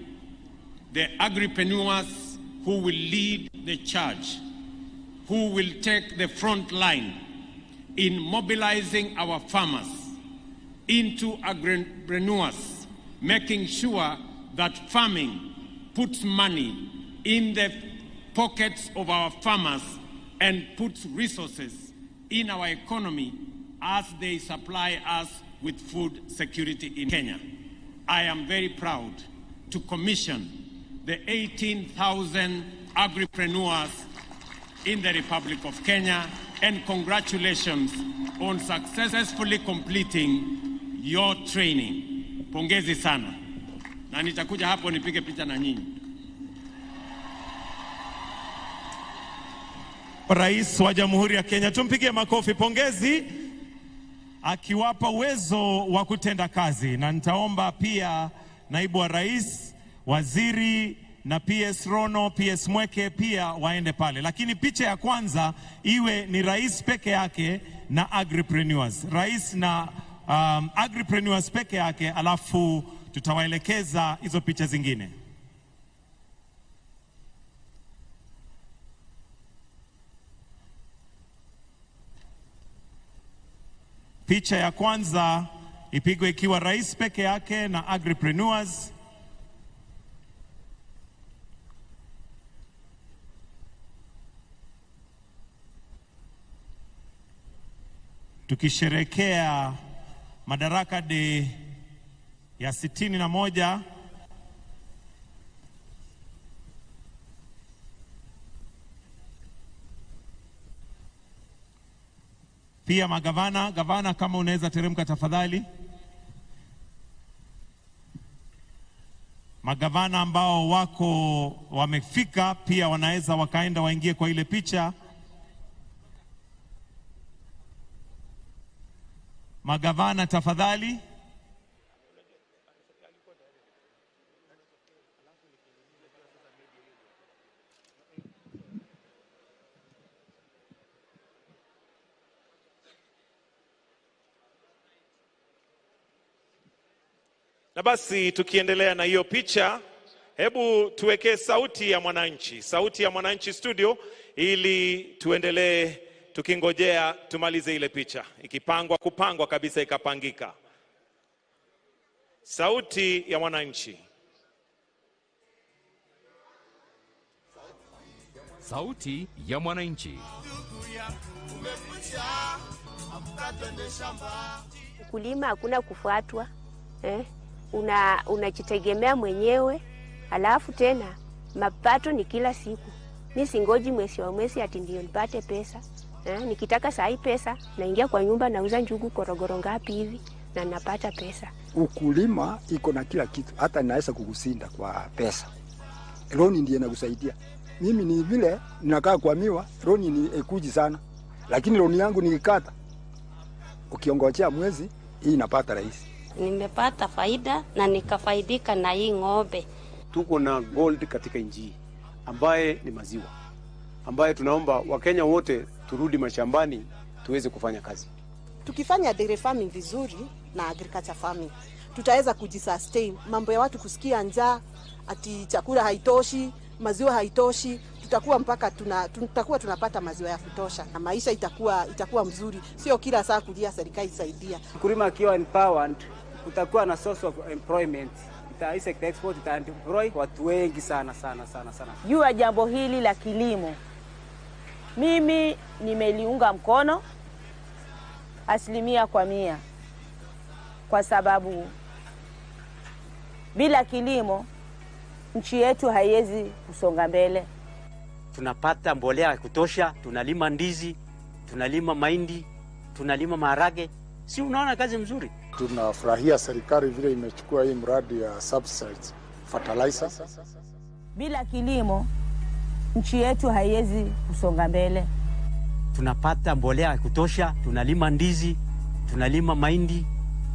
the agripreneurs who will lead the charge, who will take the front line in mobilizing our farmers into agripreneurs, making sure that farming puts money in the pockets of our farmers and puts resources in our economy as they supply us with food security in Kenya. I am very proud to commission the 18,000 agripreneurs in the Republic of Kenya, and congratulations on successfully completing your training. Pongezi sana. Na nitakuja hapo nipige picha na nyinyi. Rais wa Jamhuri ya Kenya, tumpigie makofi, pongezi, akiwapa uwezo wa kutenda kazi. Na nitaomba pia naibu wa rais, waziri na PS Rono, PS Mweke pia waende pale. Lakini picha ya kwanza iwe ni rais peke yake na agripreneurs. Rais na agripreneurs peke yake, alafu tutawaelekeza hizo picha zingine. Picha ya kwanza ipigwe ikiwa rais peke yake na agripreneurs. Tukisherekea Madaraka Day ya 61. Pia magavana, gavana kama unaweza teremka tafadhali. Magavana ambao wako wamefika pia wanaweza wakaenda waingie kwa ile picha. Magavana tafadhali. Na basi tukiendelea na hiyo picha, hebu tuwekee sauti ya mwananchi, sauti ya mwananchi studio, ili tuendelee tukingojea tumalize ile picha. Ikipangwa kupangwa kabisa ikapangika. Sauti ya mwananchi. Sauti ya mwananchi. Ukulima hakuna kufuatwa, unajitegemea mwenyewe, alafu tena mapato ni kila siku. Mimi singoji mwezi wa mwezi ati ndio nipate pesa. Nikitaka saa hii pesa naingia kwa nyumba nauza njugu korogoro ngapi hivi na napata pesa. Ukulima iko na kila kitu, hata naweza kukusinda kwa pesa. Loni ndiye nakusaidia. Mimi ni vile ninakaa kwa miwa, loni ni ekuji sana. Lakini loni yangu nikikata, ukiongojea mwezi hii napata rahisi. Nimepata faida na nikafaidika na hii ng'ombe. Tuko na gold katika nchi ambaye ni maziwa, ambaye tunaomba Wakenya wote turudi mashambani tuweze kufanya kazi. Tukifanya dairy farming vizuri na agriculture farming, tutaweza kujisustain. Mambo ya watu kusikia njaa ati chakula haitoshi, maziwa haitoshi, tutakuwa mpaka tutakuwa tunapata maziwa ya kutosha na maisha itakuwa mzuri. Sio kila saa kulia serikali isaidia. Mkulima akiwa empowered, kutakuwa na source of employment. Ita export, ita employ watu wengi sana sana sana sana. Juu ya jambo hili la kilimo, mimi nimeliunga mkono 100%. kwa sababu bila kilimo nchi yetu haiwezi kusonga mbele. Tunapata mbolea ya kutosha, tunalima ndizi, tunalima mahindi, tunalima maharage. Si unaona kazi mzuri? Tunafurahia serikali vile imechukua hii mradi ya subsidized fertilizer. Bila kilimo nchi yetu haiwezi kusonga mbele. Tunapata mbolea ya kutosha, tunalima ndizi, tunalima mahindi,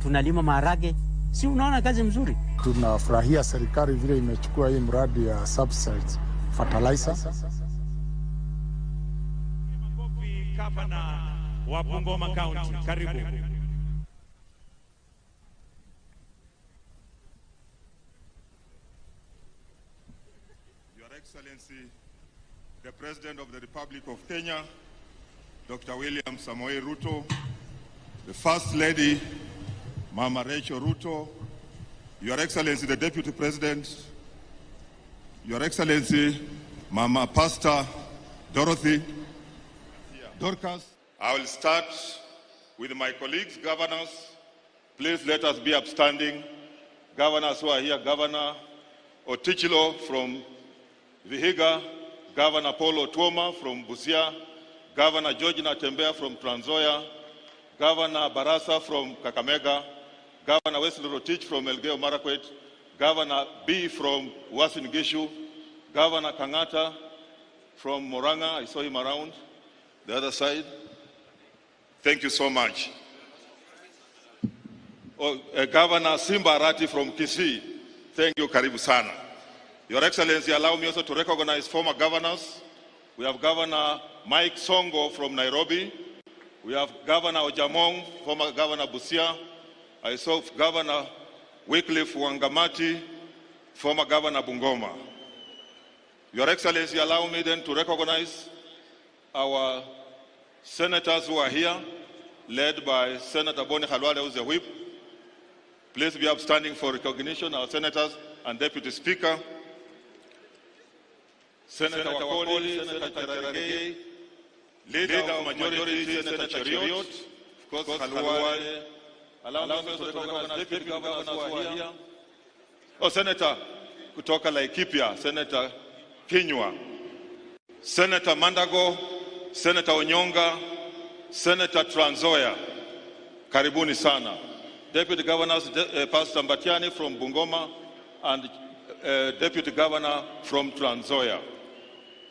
tunalima maharage. Si unaona kazi mzuri? Tunafurahia serikali vile imechukua hii mradi ya subsidized fertilizer. Gavana wa Bungoma County, karibu. Your Excellency, the President of the Republic of Kenya, Dr. William Samoei Ruto, the First Lady, Mama Rachel Ruto, Your Excellency, the Deputy President, Your Excellency, Mama Pastor Dorothy Dorcas. I will start with my colleagues, governors. Please let us be upstanding. Governors who are here, Governor Otichilo from Vihiga, Governor Paul Otuoma from Busia, Governor George Natembeya from Trans Nzoia, Governor Barasa from Kakamega, Governor Wesley Rotich from Elgeyo Marakwet, Governor B from Uasin Gishu, Governor Kangata from Murang'a, I saw him around the other side. Thank you so much. Oh, Governor Simba Arati from Kisii, thank you, karibu sana. Your Excellency, allow me also to recognize former governors. We have Governor Mike Sonko from Nairobi. We have Governor Ojamong, former Governor Busia. I saw Governor Wycliffe Wangamati, former Governor Bungoma. Your Excellency, allow me then to recognize our senators who are here, led by Senator Boni Khalwale, who is the whip. Please be upstanding for recognition, our senators and Deputy Speaker. Senator Wakoli, Senator Cherargei, Leader of Majority, Senator Cheruiyot, of course, Khalwale. Allow me also to recognize Deputy Governors who are here. Oh, Senator kutoka Laikipia, Senator Kinyua, Senator Mandago, Senator Onyonga, Senator Trans Nzoia. Karibuni sana. Deputy Governors, Pastor Mbatiany from Bungoma and Deputy Governor from Trans Nzoia.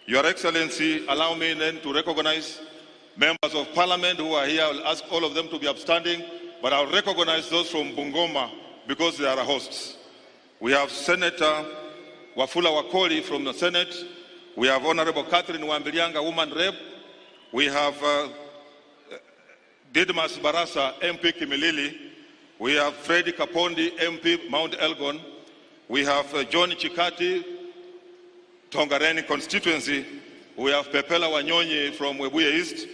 Your Excellency, allow me then to recognize members of Parliament who are here. I'll ask all of them to be upstanding, but I'll recognize those from Bungoma because they are hosts. We have Senator Wafula Wakoli from the Senate. We have Honorable Catherine Wambilianga, Woman Rep. We have Didmas Barasa, MP Kimilili. We have Freddy Kapondi, MP Mount Elgon. We have John Chikati, Tongareni constituency. We have Pepela Wanyonyi from Webuye East.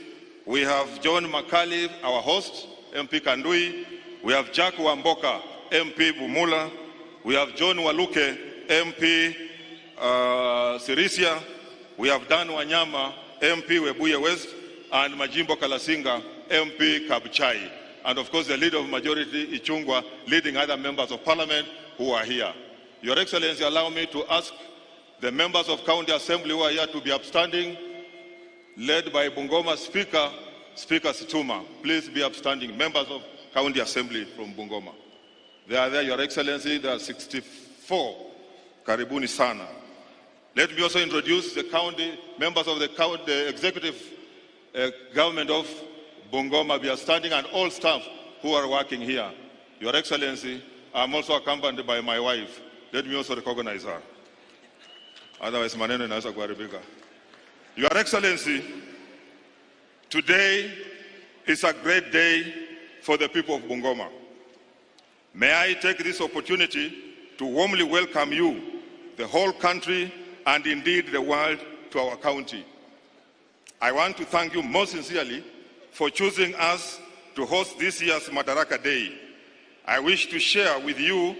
We have John Makali, our host, MP Kandui. We have Jack Wamboka, MP Bumula. We have John Waluke, MP Sirisia. We have Dan Wanyama, MP Webuye West, and Majimbo Kalasinga, MP Kabuchai. And of course, the leader of majority, Ichungwa, leading other members of parliament who are here. Your Excellency, allow me to ask the members of County Assembly who are here to be upstanding, led by Bungoma Speaker, Speaker Situma. Please be upstanding, members of County Assembly from Bungoma. They are there, Your Excellency, there are 64. Karibuni sana. Let me also introduce the county, members of the county, the executive government of Bungoma, be standing, and all staff who are working here. Your Excellency, I'm also accompanied by my wife. Let me also recognize her. Otherwise, maneno inaweza kuharibika. Your Excellency, today is a great day for the people of Bungoma. May I take this opportunity to warmly welcome you, the whole country, and indeed the world, to our county. I want to thank you most sincerely for choosing us to host this year's Madaraka Day. I wish to share with you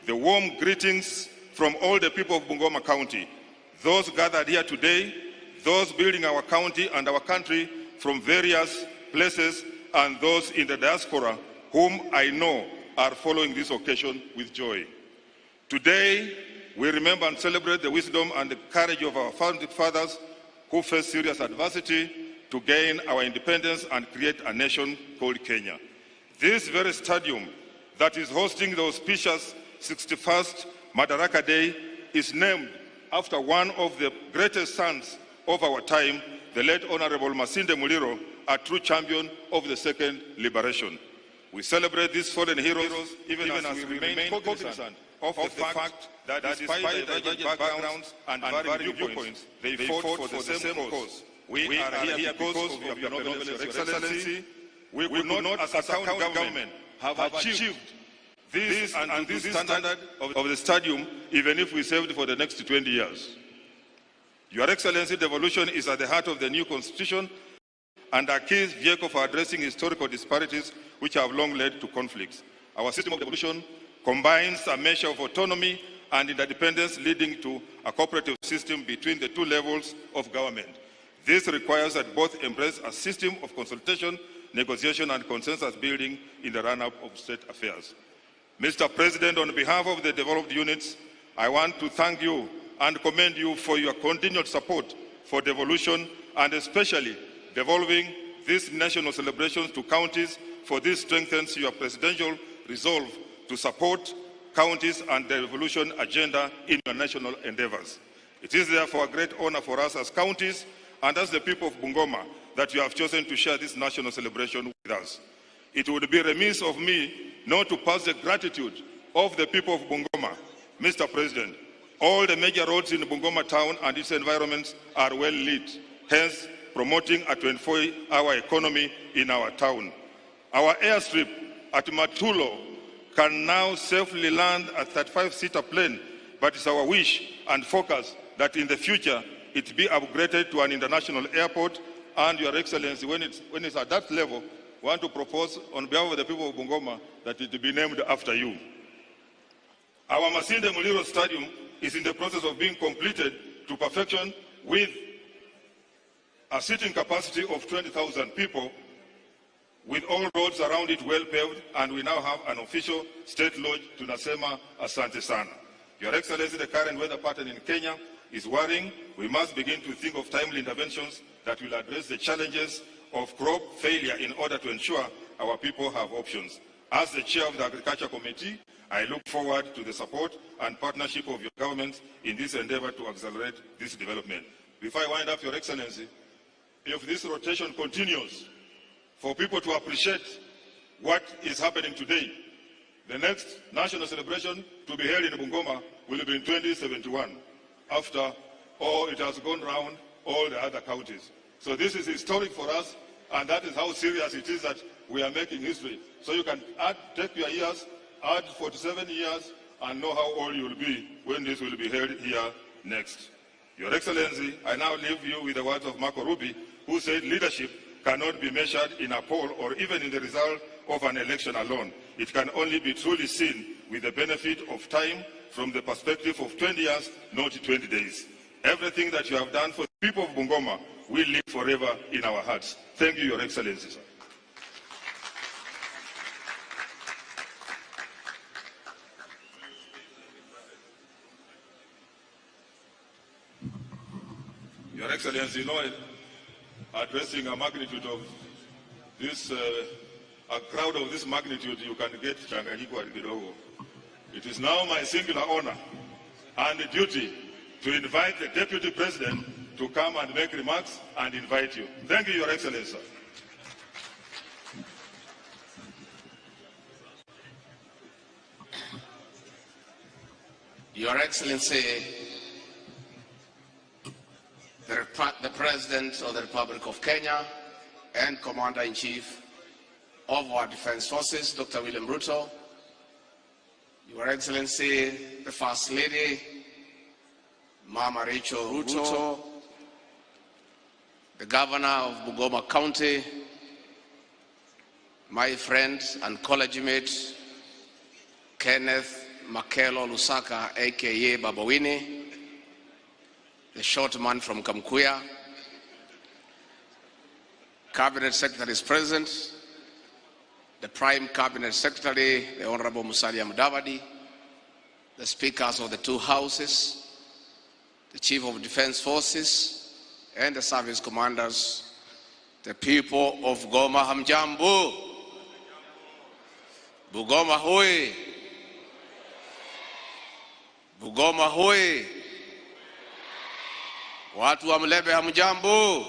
the warm greetings from all the people of Bungoma County, those gathered here today, those building our county and our country from various places, and those in the diaspora whom I know are following this occasion with joy. Today, we remember and celebrate the wisdom and the courage of our founding fathers who faced serious adversity to gain our independence and create a nation called Kenya. This very stadium that is hosting the auspicious 61st Madaraka Day is named after one of the greatest sons of our time, the late Honorable Masinde Muliro, a true champion of the Second Liberation. We celebrate these fallen heroes even as we remain cognizant of the fact that despite divergent backgrounds and varying viewpoints, they fought for the same cause. We are here because of your benevolence, Your Excellency. We could not, as a county government, have achieved this and this standard of the stadium, even if we saved for the next 20 years. Your Excellency, devolution is at the heart of the new constitution and a key vehicle for addressing historical disparities which have long led to conflicts. Our system of devolution combines a measure of autonomy and interdependence, leading to a cooperative system between the two levels of government. This requires that both embrace a system of consultation, negotiation, and consensus building in the run-up of state affairs. Mr. President, on behalf of the developed units, I want to thank you and commend you for your continued support for devolution and especially devolving these national celebrations to counties, for this strengthens your presidential resolve to support counties and the devolution agenda in your national endeavors. It is therefore a great honor for us as counties and as the people of Bungoma that you have chosen to share this national celebration with us. It would be remiss of me not to pass the gratitude of the people of Bungoma. Mr. President, all the major roads in Bungoma town and its environments are well lit, hence promoting a 24-hour economy in our town. Our airstrip at Matulo can now safely land a 35-seater plane, but it's our wish and focus that in the future it be upgraded to an international airport. And Your Excellency, when it's at that level, we want to propose on behalf of the people of Bungoma that it be named after you. Our Masinde Muliro Stadium is in the process of being completed to perfection with a seating capacity of 20,000 people, with all roads around it well paved, and we now have an official state lodge. Tunasema asante sana. Your Excellency, the current weather pattern in Kenya is worrying. We must begin to think of timely interventions that will address the challenges of crop failure in order to ensure our people have options. As the chair of the Agriculture Committee, I look forward to the support and partnership of your government in this endeavor to accelerate this development. Before I wind up, Your Excellency, if this rotation continues, for people to appreciate what is happening today, the next national celebration to be held in Bungoma will be in 2071, after all it has gone round all the other counties. So this is historic for us, and that is how serious it is that we are making history. So you can add, take your years, add 47 years, and know how old you will be when this will be held here next. Your Excellency, I now leave you with the words of Marco Rubi, who said leadership cannot be measured in a poll or even in the result of an election alone. It can only be truly seen with the benefit of time from the perspective of 20 years, not 20 days. Everything that you have done for the people of Bungoma will live forever in our hearts. Thank you, Your Excellency, sir. Your Excellency, you know, addressing a magnitude of this, a crowd of this magnitude, you can get changanyiko kidogo. It is now my singular honor and duty to invite the Deputy President to come and make remarks and invite you. Thank you, Your Excellency. Your Excellency, the President of the Republic of Kenya and Commander-in-Chief of our Defense Forces, Dr. William Ruto, Your Excellency, the First Lady, Mama Rachel Ruto, the Governor of Bungoma County, my friend and college mate, Kenneth Makelo Lusaka, aka Baba Winnie, the short man from Kamkuya, Cabinet Secretaries present, the Prime Cabinet Secretary, the Honorable Musalia Mudavadi, the Speakers of the two houses, the Chief of Defense Forces, and the service commanders, the people of Goma, hamjambo. Bungoma hoi. Bungoma hoi. Watu wa Mulembe hamjambo.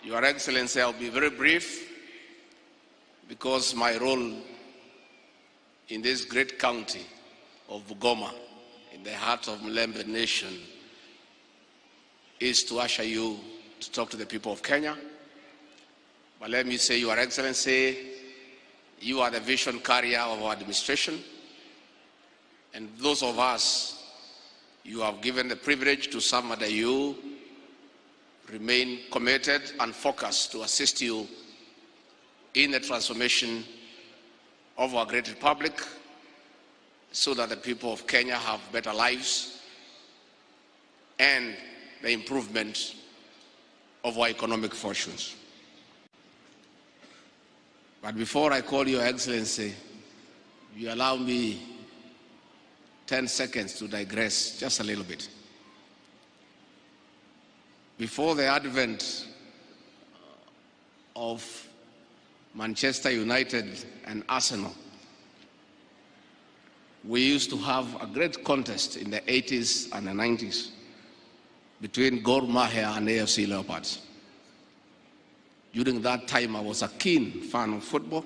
Your Excellency, I'll be very brief because my role in this great county of Bungoma, in the heart of Mulembe Nation, is to usher you to talk to the people of Kenya. But let me say, Your Excellency, you are the vision carrier of our administration. And those of us you have given the privilege to serve under you remain committed and focused to assist you in the transformation of our great republic so that the people of Kenya have better lives and the improvement of our economic fortunes. But before I call Your Excellency, you allow me 10 seconds to digress just a little bit. Before the advent of Manchester United and Arsenal, we used to have a great contest in the 80s and the 90s between Gor Mahia and AFC Leopards. During that time, I was a keen fan of football.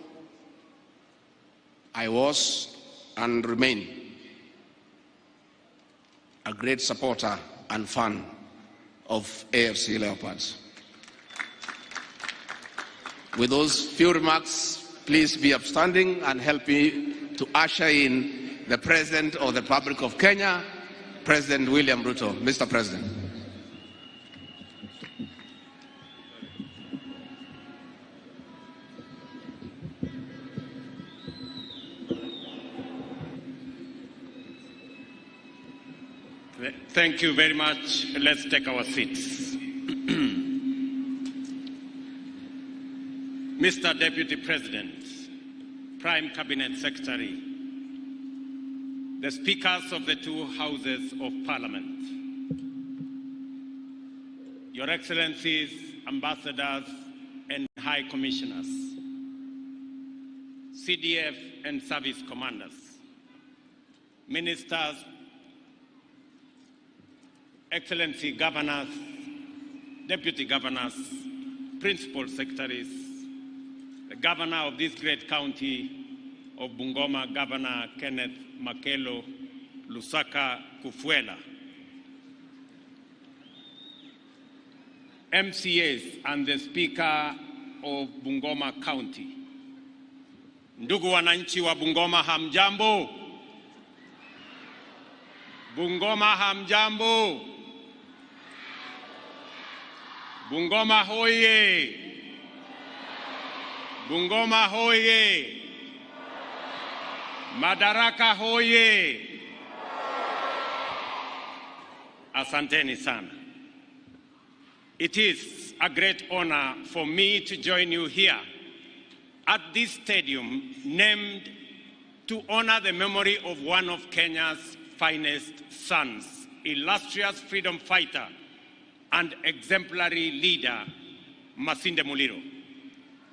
I was and remain a great supporter and fan of AFC Leopards. With those few remarks, please be upstanding and help me to usher in the President of the Republic of Kenya, President William Ruto. Mr. President. Thank you very much. Let's take our seats. Mr. Deputy President, Prime Cabinet Secretary, the Speakers of the two Houses of Parliament, Your Excellencies, Ambassadors and High Commissioners, CDF and Service Commanders, Ministers, Excellency Governors, Deputy Governors, Principal Secretaries, the Governor of this great county of Bungoma, Governor Kenneth Makelo Lusaka Kufuela, MCAs and the Speaker of Bungoma County. Ndugu wananchi wa Bungoma, hamjambo? Bungoma hamjambo? Bungoma hoye! Bungoma hoye! Madaraka hoye! Asanteni sana. It is a great honor for me to join you here at this stadium named to honor the memory of one of Kenya's finest sons, illustrious freedom fighter and exemplary leader, Masinde Muliro,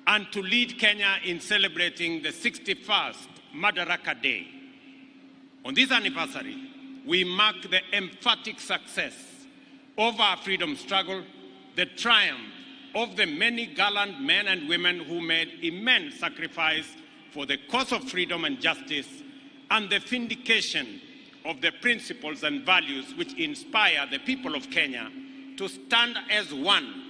and to lead Kenya in celebrating the 61st Madaraka Day. On this anniversary, we mark the emphatic success of our freedom struggle, the triumph of the many gallant men and women who made immense sacrifice for the cause of freedom and justice, and the vindication of the principles and values which inspire the people of Kenya to stand as one,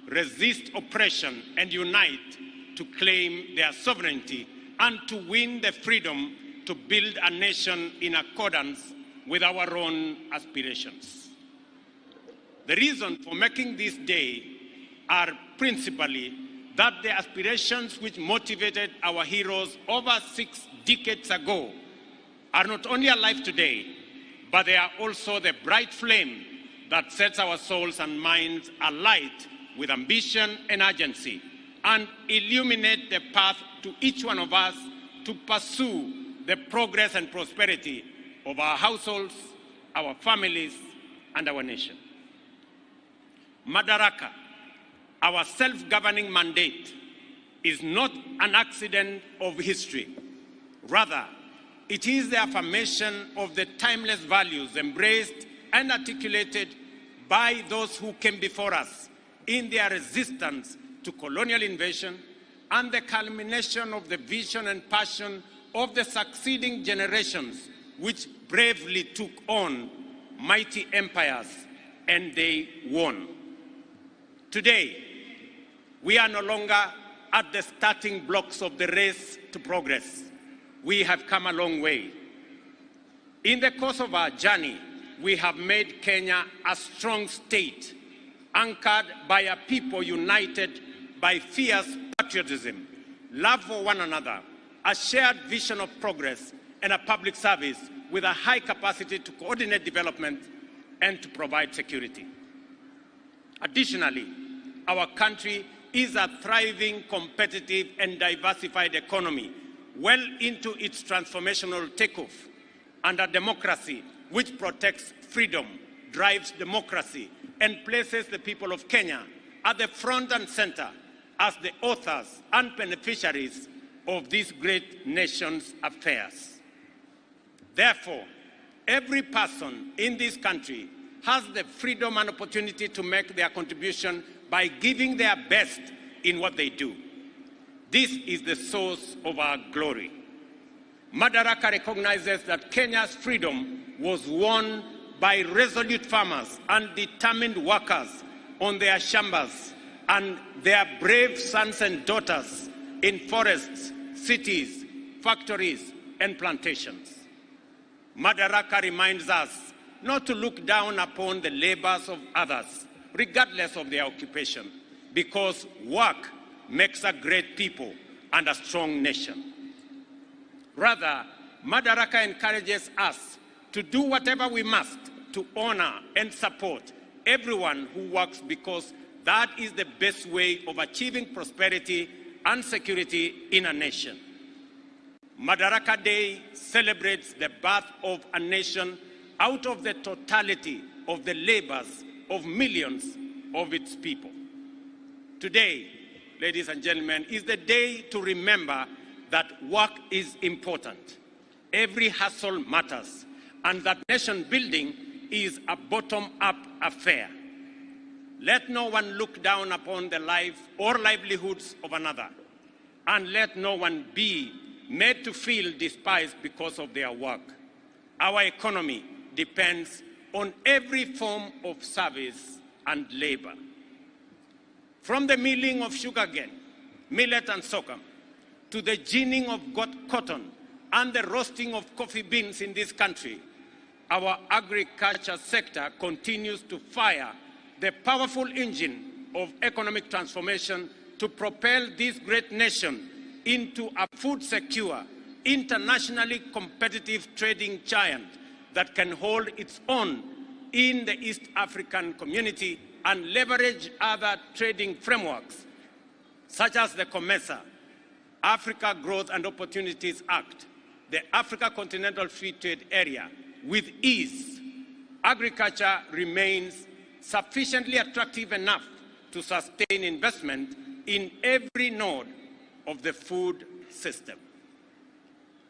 resist oppression, and unite to claim their sovereignty and to win the freedom to build a nation in accordance with our own aspirations. The reason for making this day are principally that the aspirations which motivated our heroes over 6 decades ago are not only alive today, but they are also the bright flame that sets our souls and minds alight with ambition and urgency and illuminate the path to each one of us to pursue the progress and prosperity of our households, our families, and our nation. Madaraka, our self-governing mandate, is not an accident of history. Rather, it is the affirmation of the timeless values embraced and articulated by those who came before us in their resistance to colonial invasion and the culmination of the vision and passion of the succeeding generations which bravely took on mighty empires, and they won. Today, we are no longer at the starting blocks of the race to progress. We have come a long way. In the course of our journey, we have made Kenya a strong state, anchored by a people united by fierce patriotism, love for one another, a shared vision of progress, and a public service with a high capacity to coordinate development and to provide security. Additionally, our country is a thriving, competitive, and diversified economy, well into its transformational takeoff, and a democracy which protects freedom, drives democracy, and places the people of Kenya at the front and center as the authors and beneficiaries of this great nation's affairs. Therefore, every person in this country has the freedom and opportunity to make their contribution by giving their best in what they do. This is the source of our glory. Madaraka recognizes that Kenya's freedom was won by resolute farmers and determined workers on their shambas and their brave sons and daughters in forests, cities, factories, and plantations. Madaraka reminds us not to look down upon the labors of others, regardless of their occupation, because work makes a great people and a strong nation. Rather, Madaraka encourages us to do whatever we must to honor and support everyone who works, because that is the best way of achieving prosperity and security in a nation. Madaraka Day celebrates the birth of a nation out of the totality of the labors of millions of its people. Today, ladies and gentlemen, is the day to remember that work is important. Every hustle matters, and that nation building is a bottom-up affair. Let no one look down upon the life or livelihoods of another, and let no one be made to feel despised because of their work. Our economy depends on every form of service and labor. From the milling of sugarcane, millet and sorghum, to the ginning of cotton and the roasting of coffee beans in this country, our agriculture sector continues to fire the powerful engine of economic transformation to propel this great nation into a food-secure, internationally competitive trading giant that can hold its own in the East African community and leverage other trading frameworks, such as the COMESA, Africa Growth and Opportunities Act, the Africa Continental Free Trade Area, with ease. Agriculture remains sufficiently attractive enough to sustain investment in every node of the food system.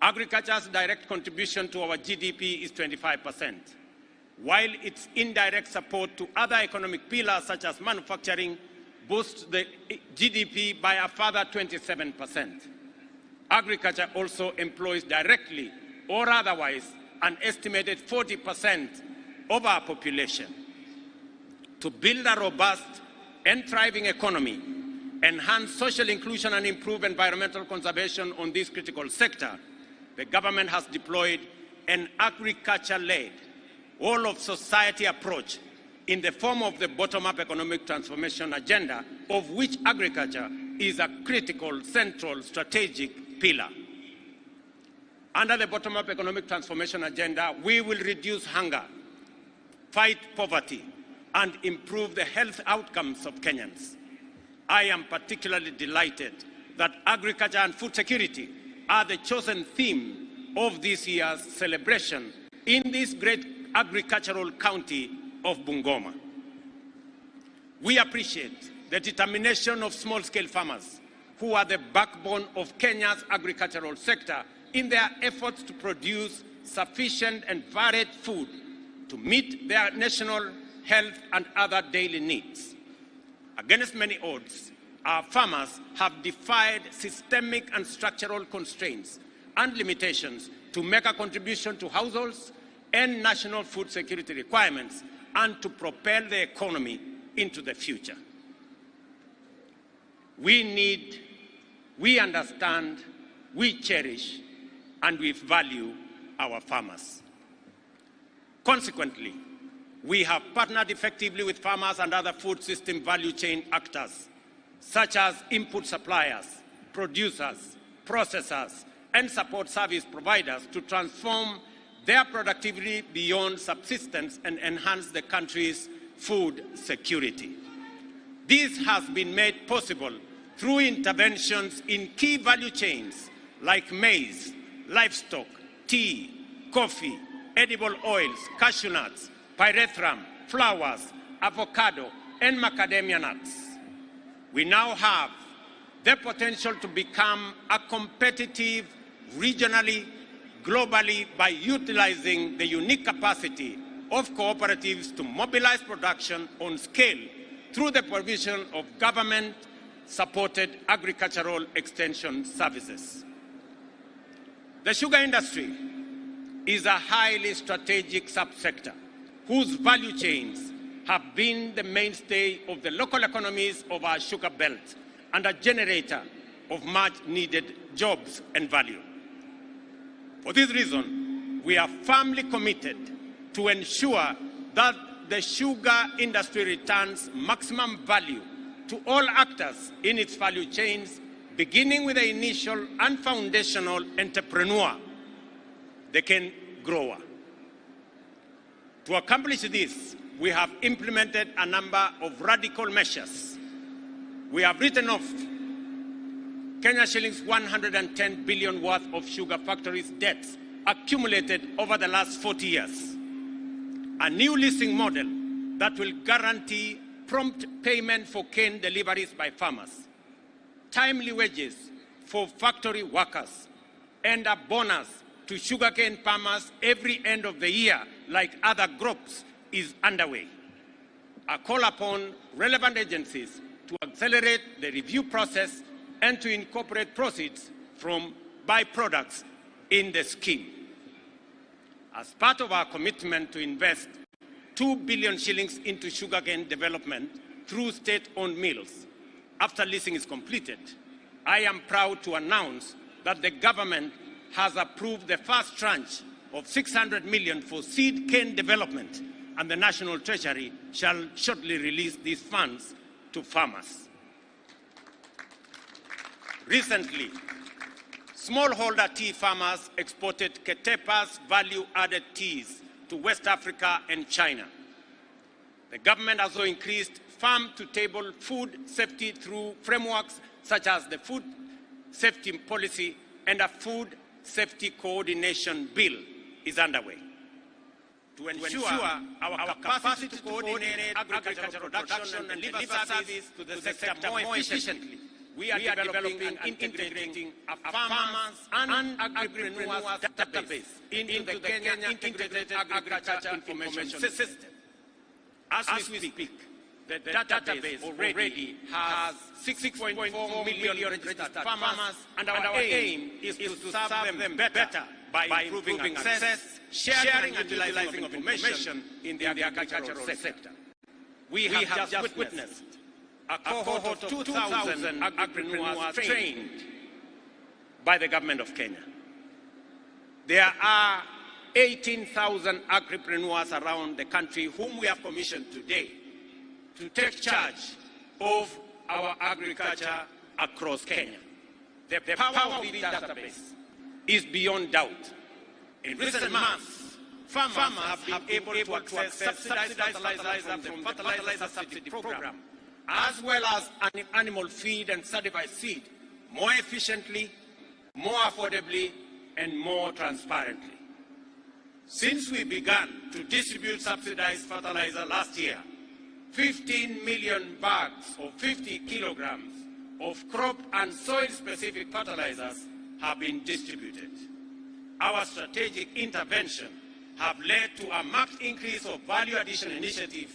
Agriculture's direct contribution to our GDP is 25%, while its indirect support to other economic pillars such as manufacturing boosts the GDP by a further 27%. Agriculture also employs directly or otherwise an estimated 40% of our population. To build a robust and thriving economy, enhance social inclusion and improve environmental conservation on this critical sector, the government has deployed an agriculture-led, all-of-society approach in the form of the bottom-up economic transformation agenda, of which agriculture is a critical, central, strategic pillar. Under the bottom-up economic transformation agenda, we will reduce hunger, fight poverty, and improve the health outcomes of Kenyans. I am particularly delighted that agriculture and food security are the chosen theme of this year's celebration in this great agricultural county of Bungoma. We appreciate the determination of small-scale farmers, who are the backbone of Kenya's agricultural sector, in their efforts to produce sufficient and varied food to meet their national health and other daily needs. Against many odds, our farmers have defied systemic and structural constraints and limitations to make a contribution to households and national food security requirements and to propel the economy into the future. We need, we understand, we cherish, and we value our farmers. Consequently, we have partnered effectively with farmers and other food system value chain actors, such as input suppliers, producers, processors, and support service providers to transform their productivity beyond subsistence and enhance the country's food security. This has been made possible through interventions in key value chains like maize, livestock, tea, coffee, edible oils, cashew nuts, pyrethrum, flowers, avocado, and macadamia nuts. We now have the potential to become a competitive regionally, globally, by utilizing the unique capacity of cooperatives to mobilize production on scale through the provision of government-supported agricultural extension services. The sugar industry is a highly strategic subsector whose value chains have been the mainstay of the local economies of our sugar belt and a generator of much-needed jobs and value. For this reason, we are firmly committed to ensure that the sugar industry returns maximum value to all actors in its value chains, beginning with the initial and foundational entrepreneur, the cane grower. To accomplish this, we have implemented a number of radical measures. We have written off Kenya shillings 110 billion worth of sugar factories' debts accumulated over the last 40 years. A new leasing model that will guarantee prompt payment for cane deliveries by farmers, timely wages for factory workers, and a bonus to sugarcane farmers every end of the year, like other crops, is underway. I call upon relevant agencies to accelerate the review process and to incorporate proceeds from byproducts in the scheme. As part of our commitment to invest 2 billion shillings into sugarcane development through state-owned mills, after leasing is completed, I am proud to announce that the government has approved the first tranche of 600 million for seed cane development, and the National Treasury shall shortly release these funds to farmers. Recently, smallholder tea farmers exported Ketepa's value-added teas to West Africa and China. The government also increased farm-to-table food safety through frameworks such as the Food Safety Policy, and a Food Safety Coordination Bill is underway. To ensure our capacity to coordinate agricultural production and deliver service to the sector more efficiently, we are developing and integrating a farmers and agripreneurs database into the Kenya Integrated Agriculture Information System. As we speak, the database already has 6.4 million registered farmers, and our aim is to serve them better by improving access, sharing and utilizing of information in the agricultural sector. We have just witnessed a cohort of 2,000 agripreneurs trained by the government of Kenya. There are 18,000 agripreneurs around the country whom we have commissioned today to take charge of our agriculture across Kenya. The power of this database is beyond doubt. In recent months, farmers have been able to access subsidized fertilizer from the fertilizer subsidy program as well as animal feed and certified seed, more efficiently, more affordably, and more transparently. Since we began to distribute subsidized fertilizer last year, 15 million bags of 50 kilograms of crop and soil-specific fertilizers have been distributed. Our strategic intervention have led to a marked increase of value addition initiative.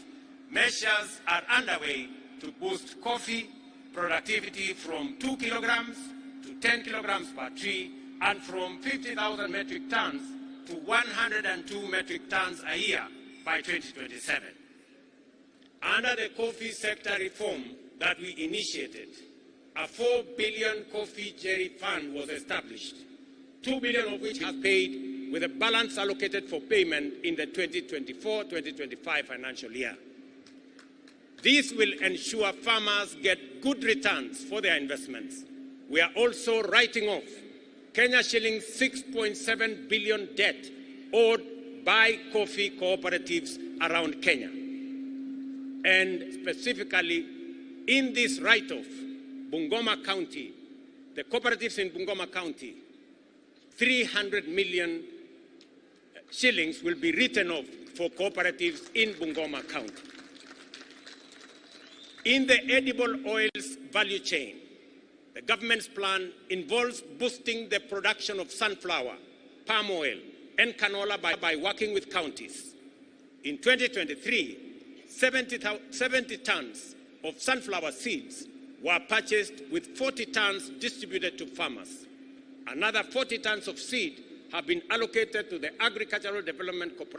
Measures are underway to boost coffee productivity from 2 kilograms to 10 kilograms per tree and from 50,000 metric tons to 102 metric tons a year by 2027. Under the coffee sector reform that we initiated, a 4 billion coffee jerry fund was established, 2 billion of which has paid, with a balance allocated for payment in the 2024-2025 financial year. This will ensure farmers get good returns for their investments. We are also writing off Kenya shillings 6.7 billion debt owed by coffee cooperatives around Kenya. And specifically, in this write-off, Bungoma County, the cooperatives in Bungoma County, 300 million shillings will be written off for cooperatives in Bungoma County. In the edible oils value chain, the government's plan involves boosting the production of sunflower, palm oil, and canola by working with counties. In 2023, 70 tons of sunflower seeds were purchased, with 40 tons distributed to farmers. Another 40 tons of seed have been allocated to the Agricultural Development Corporation.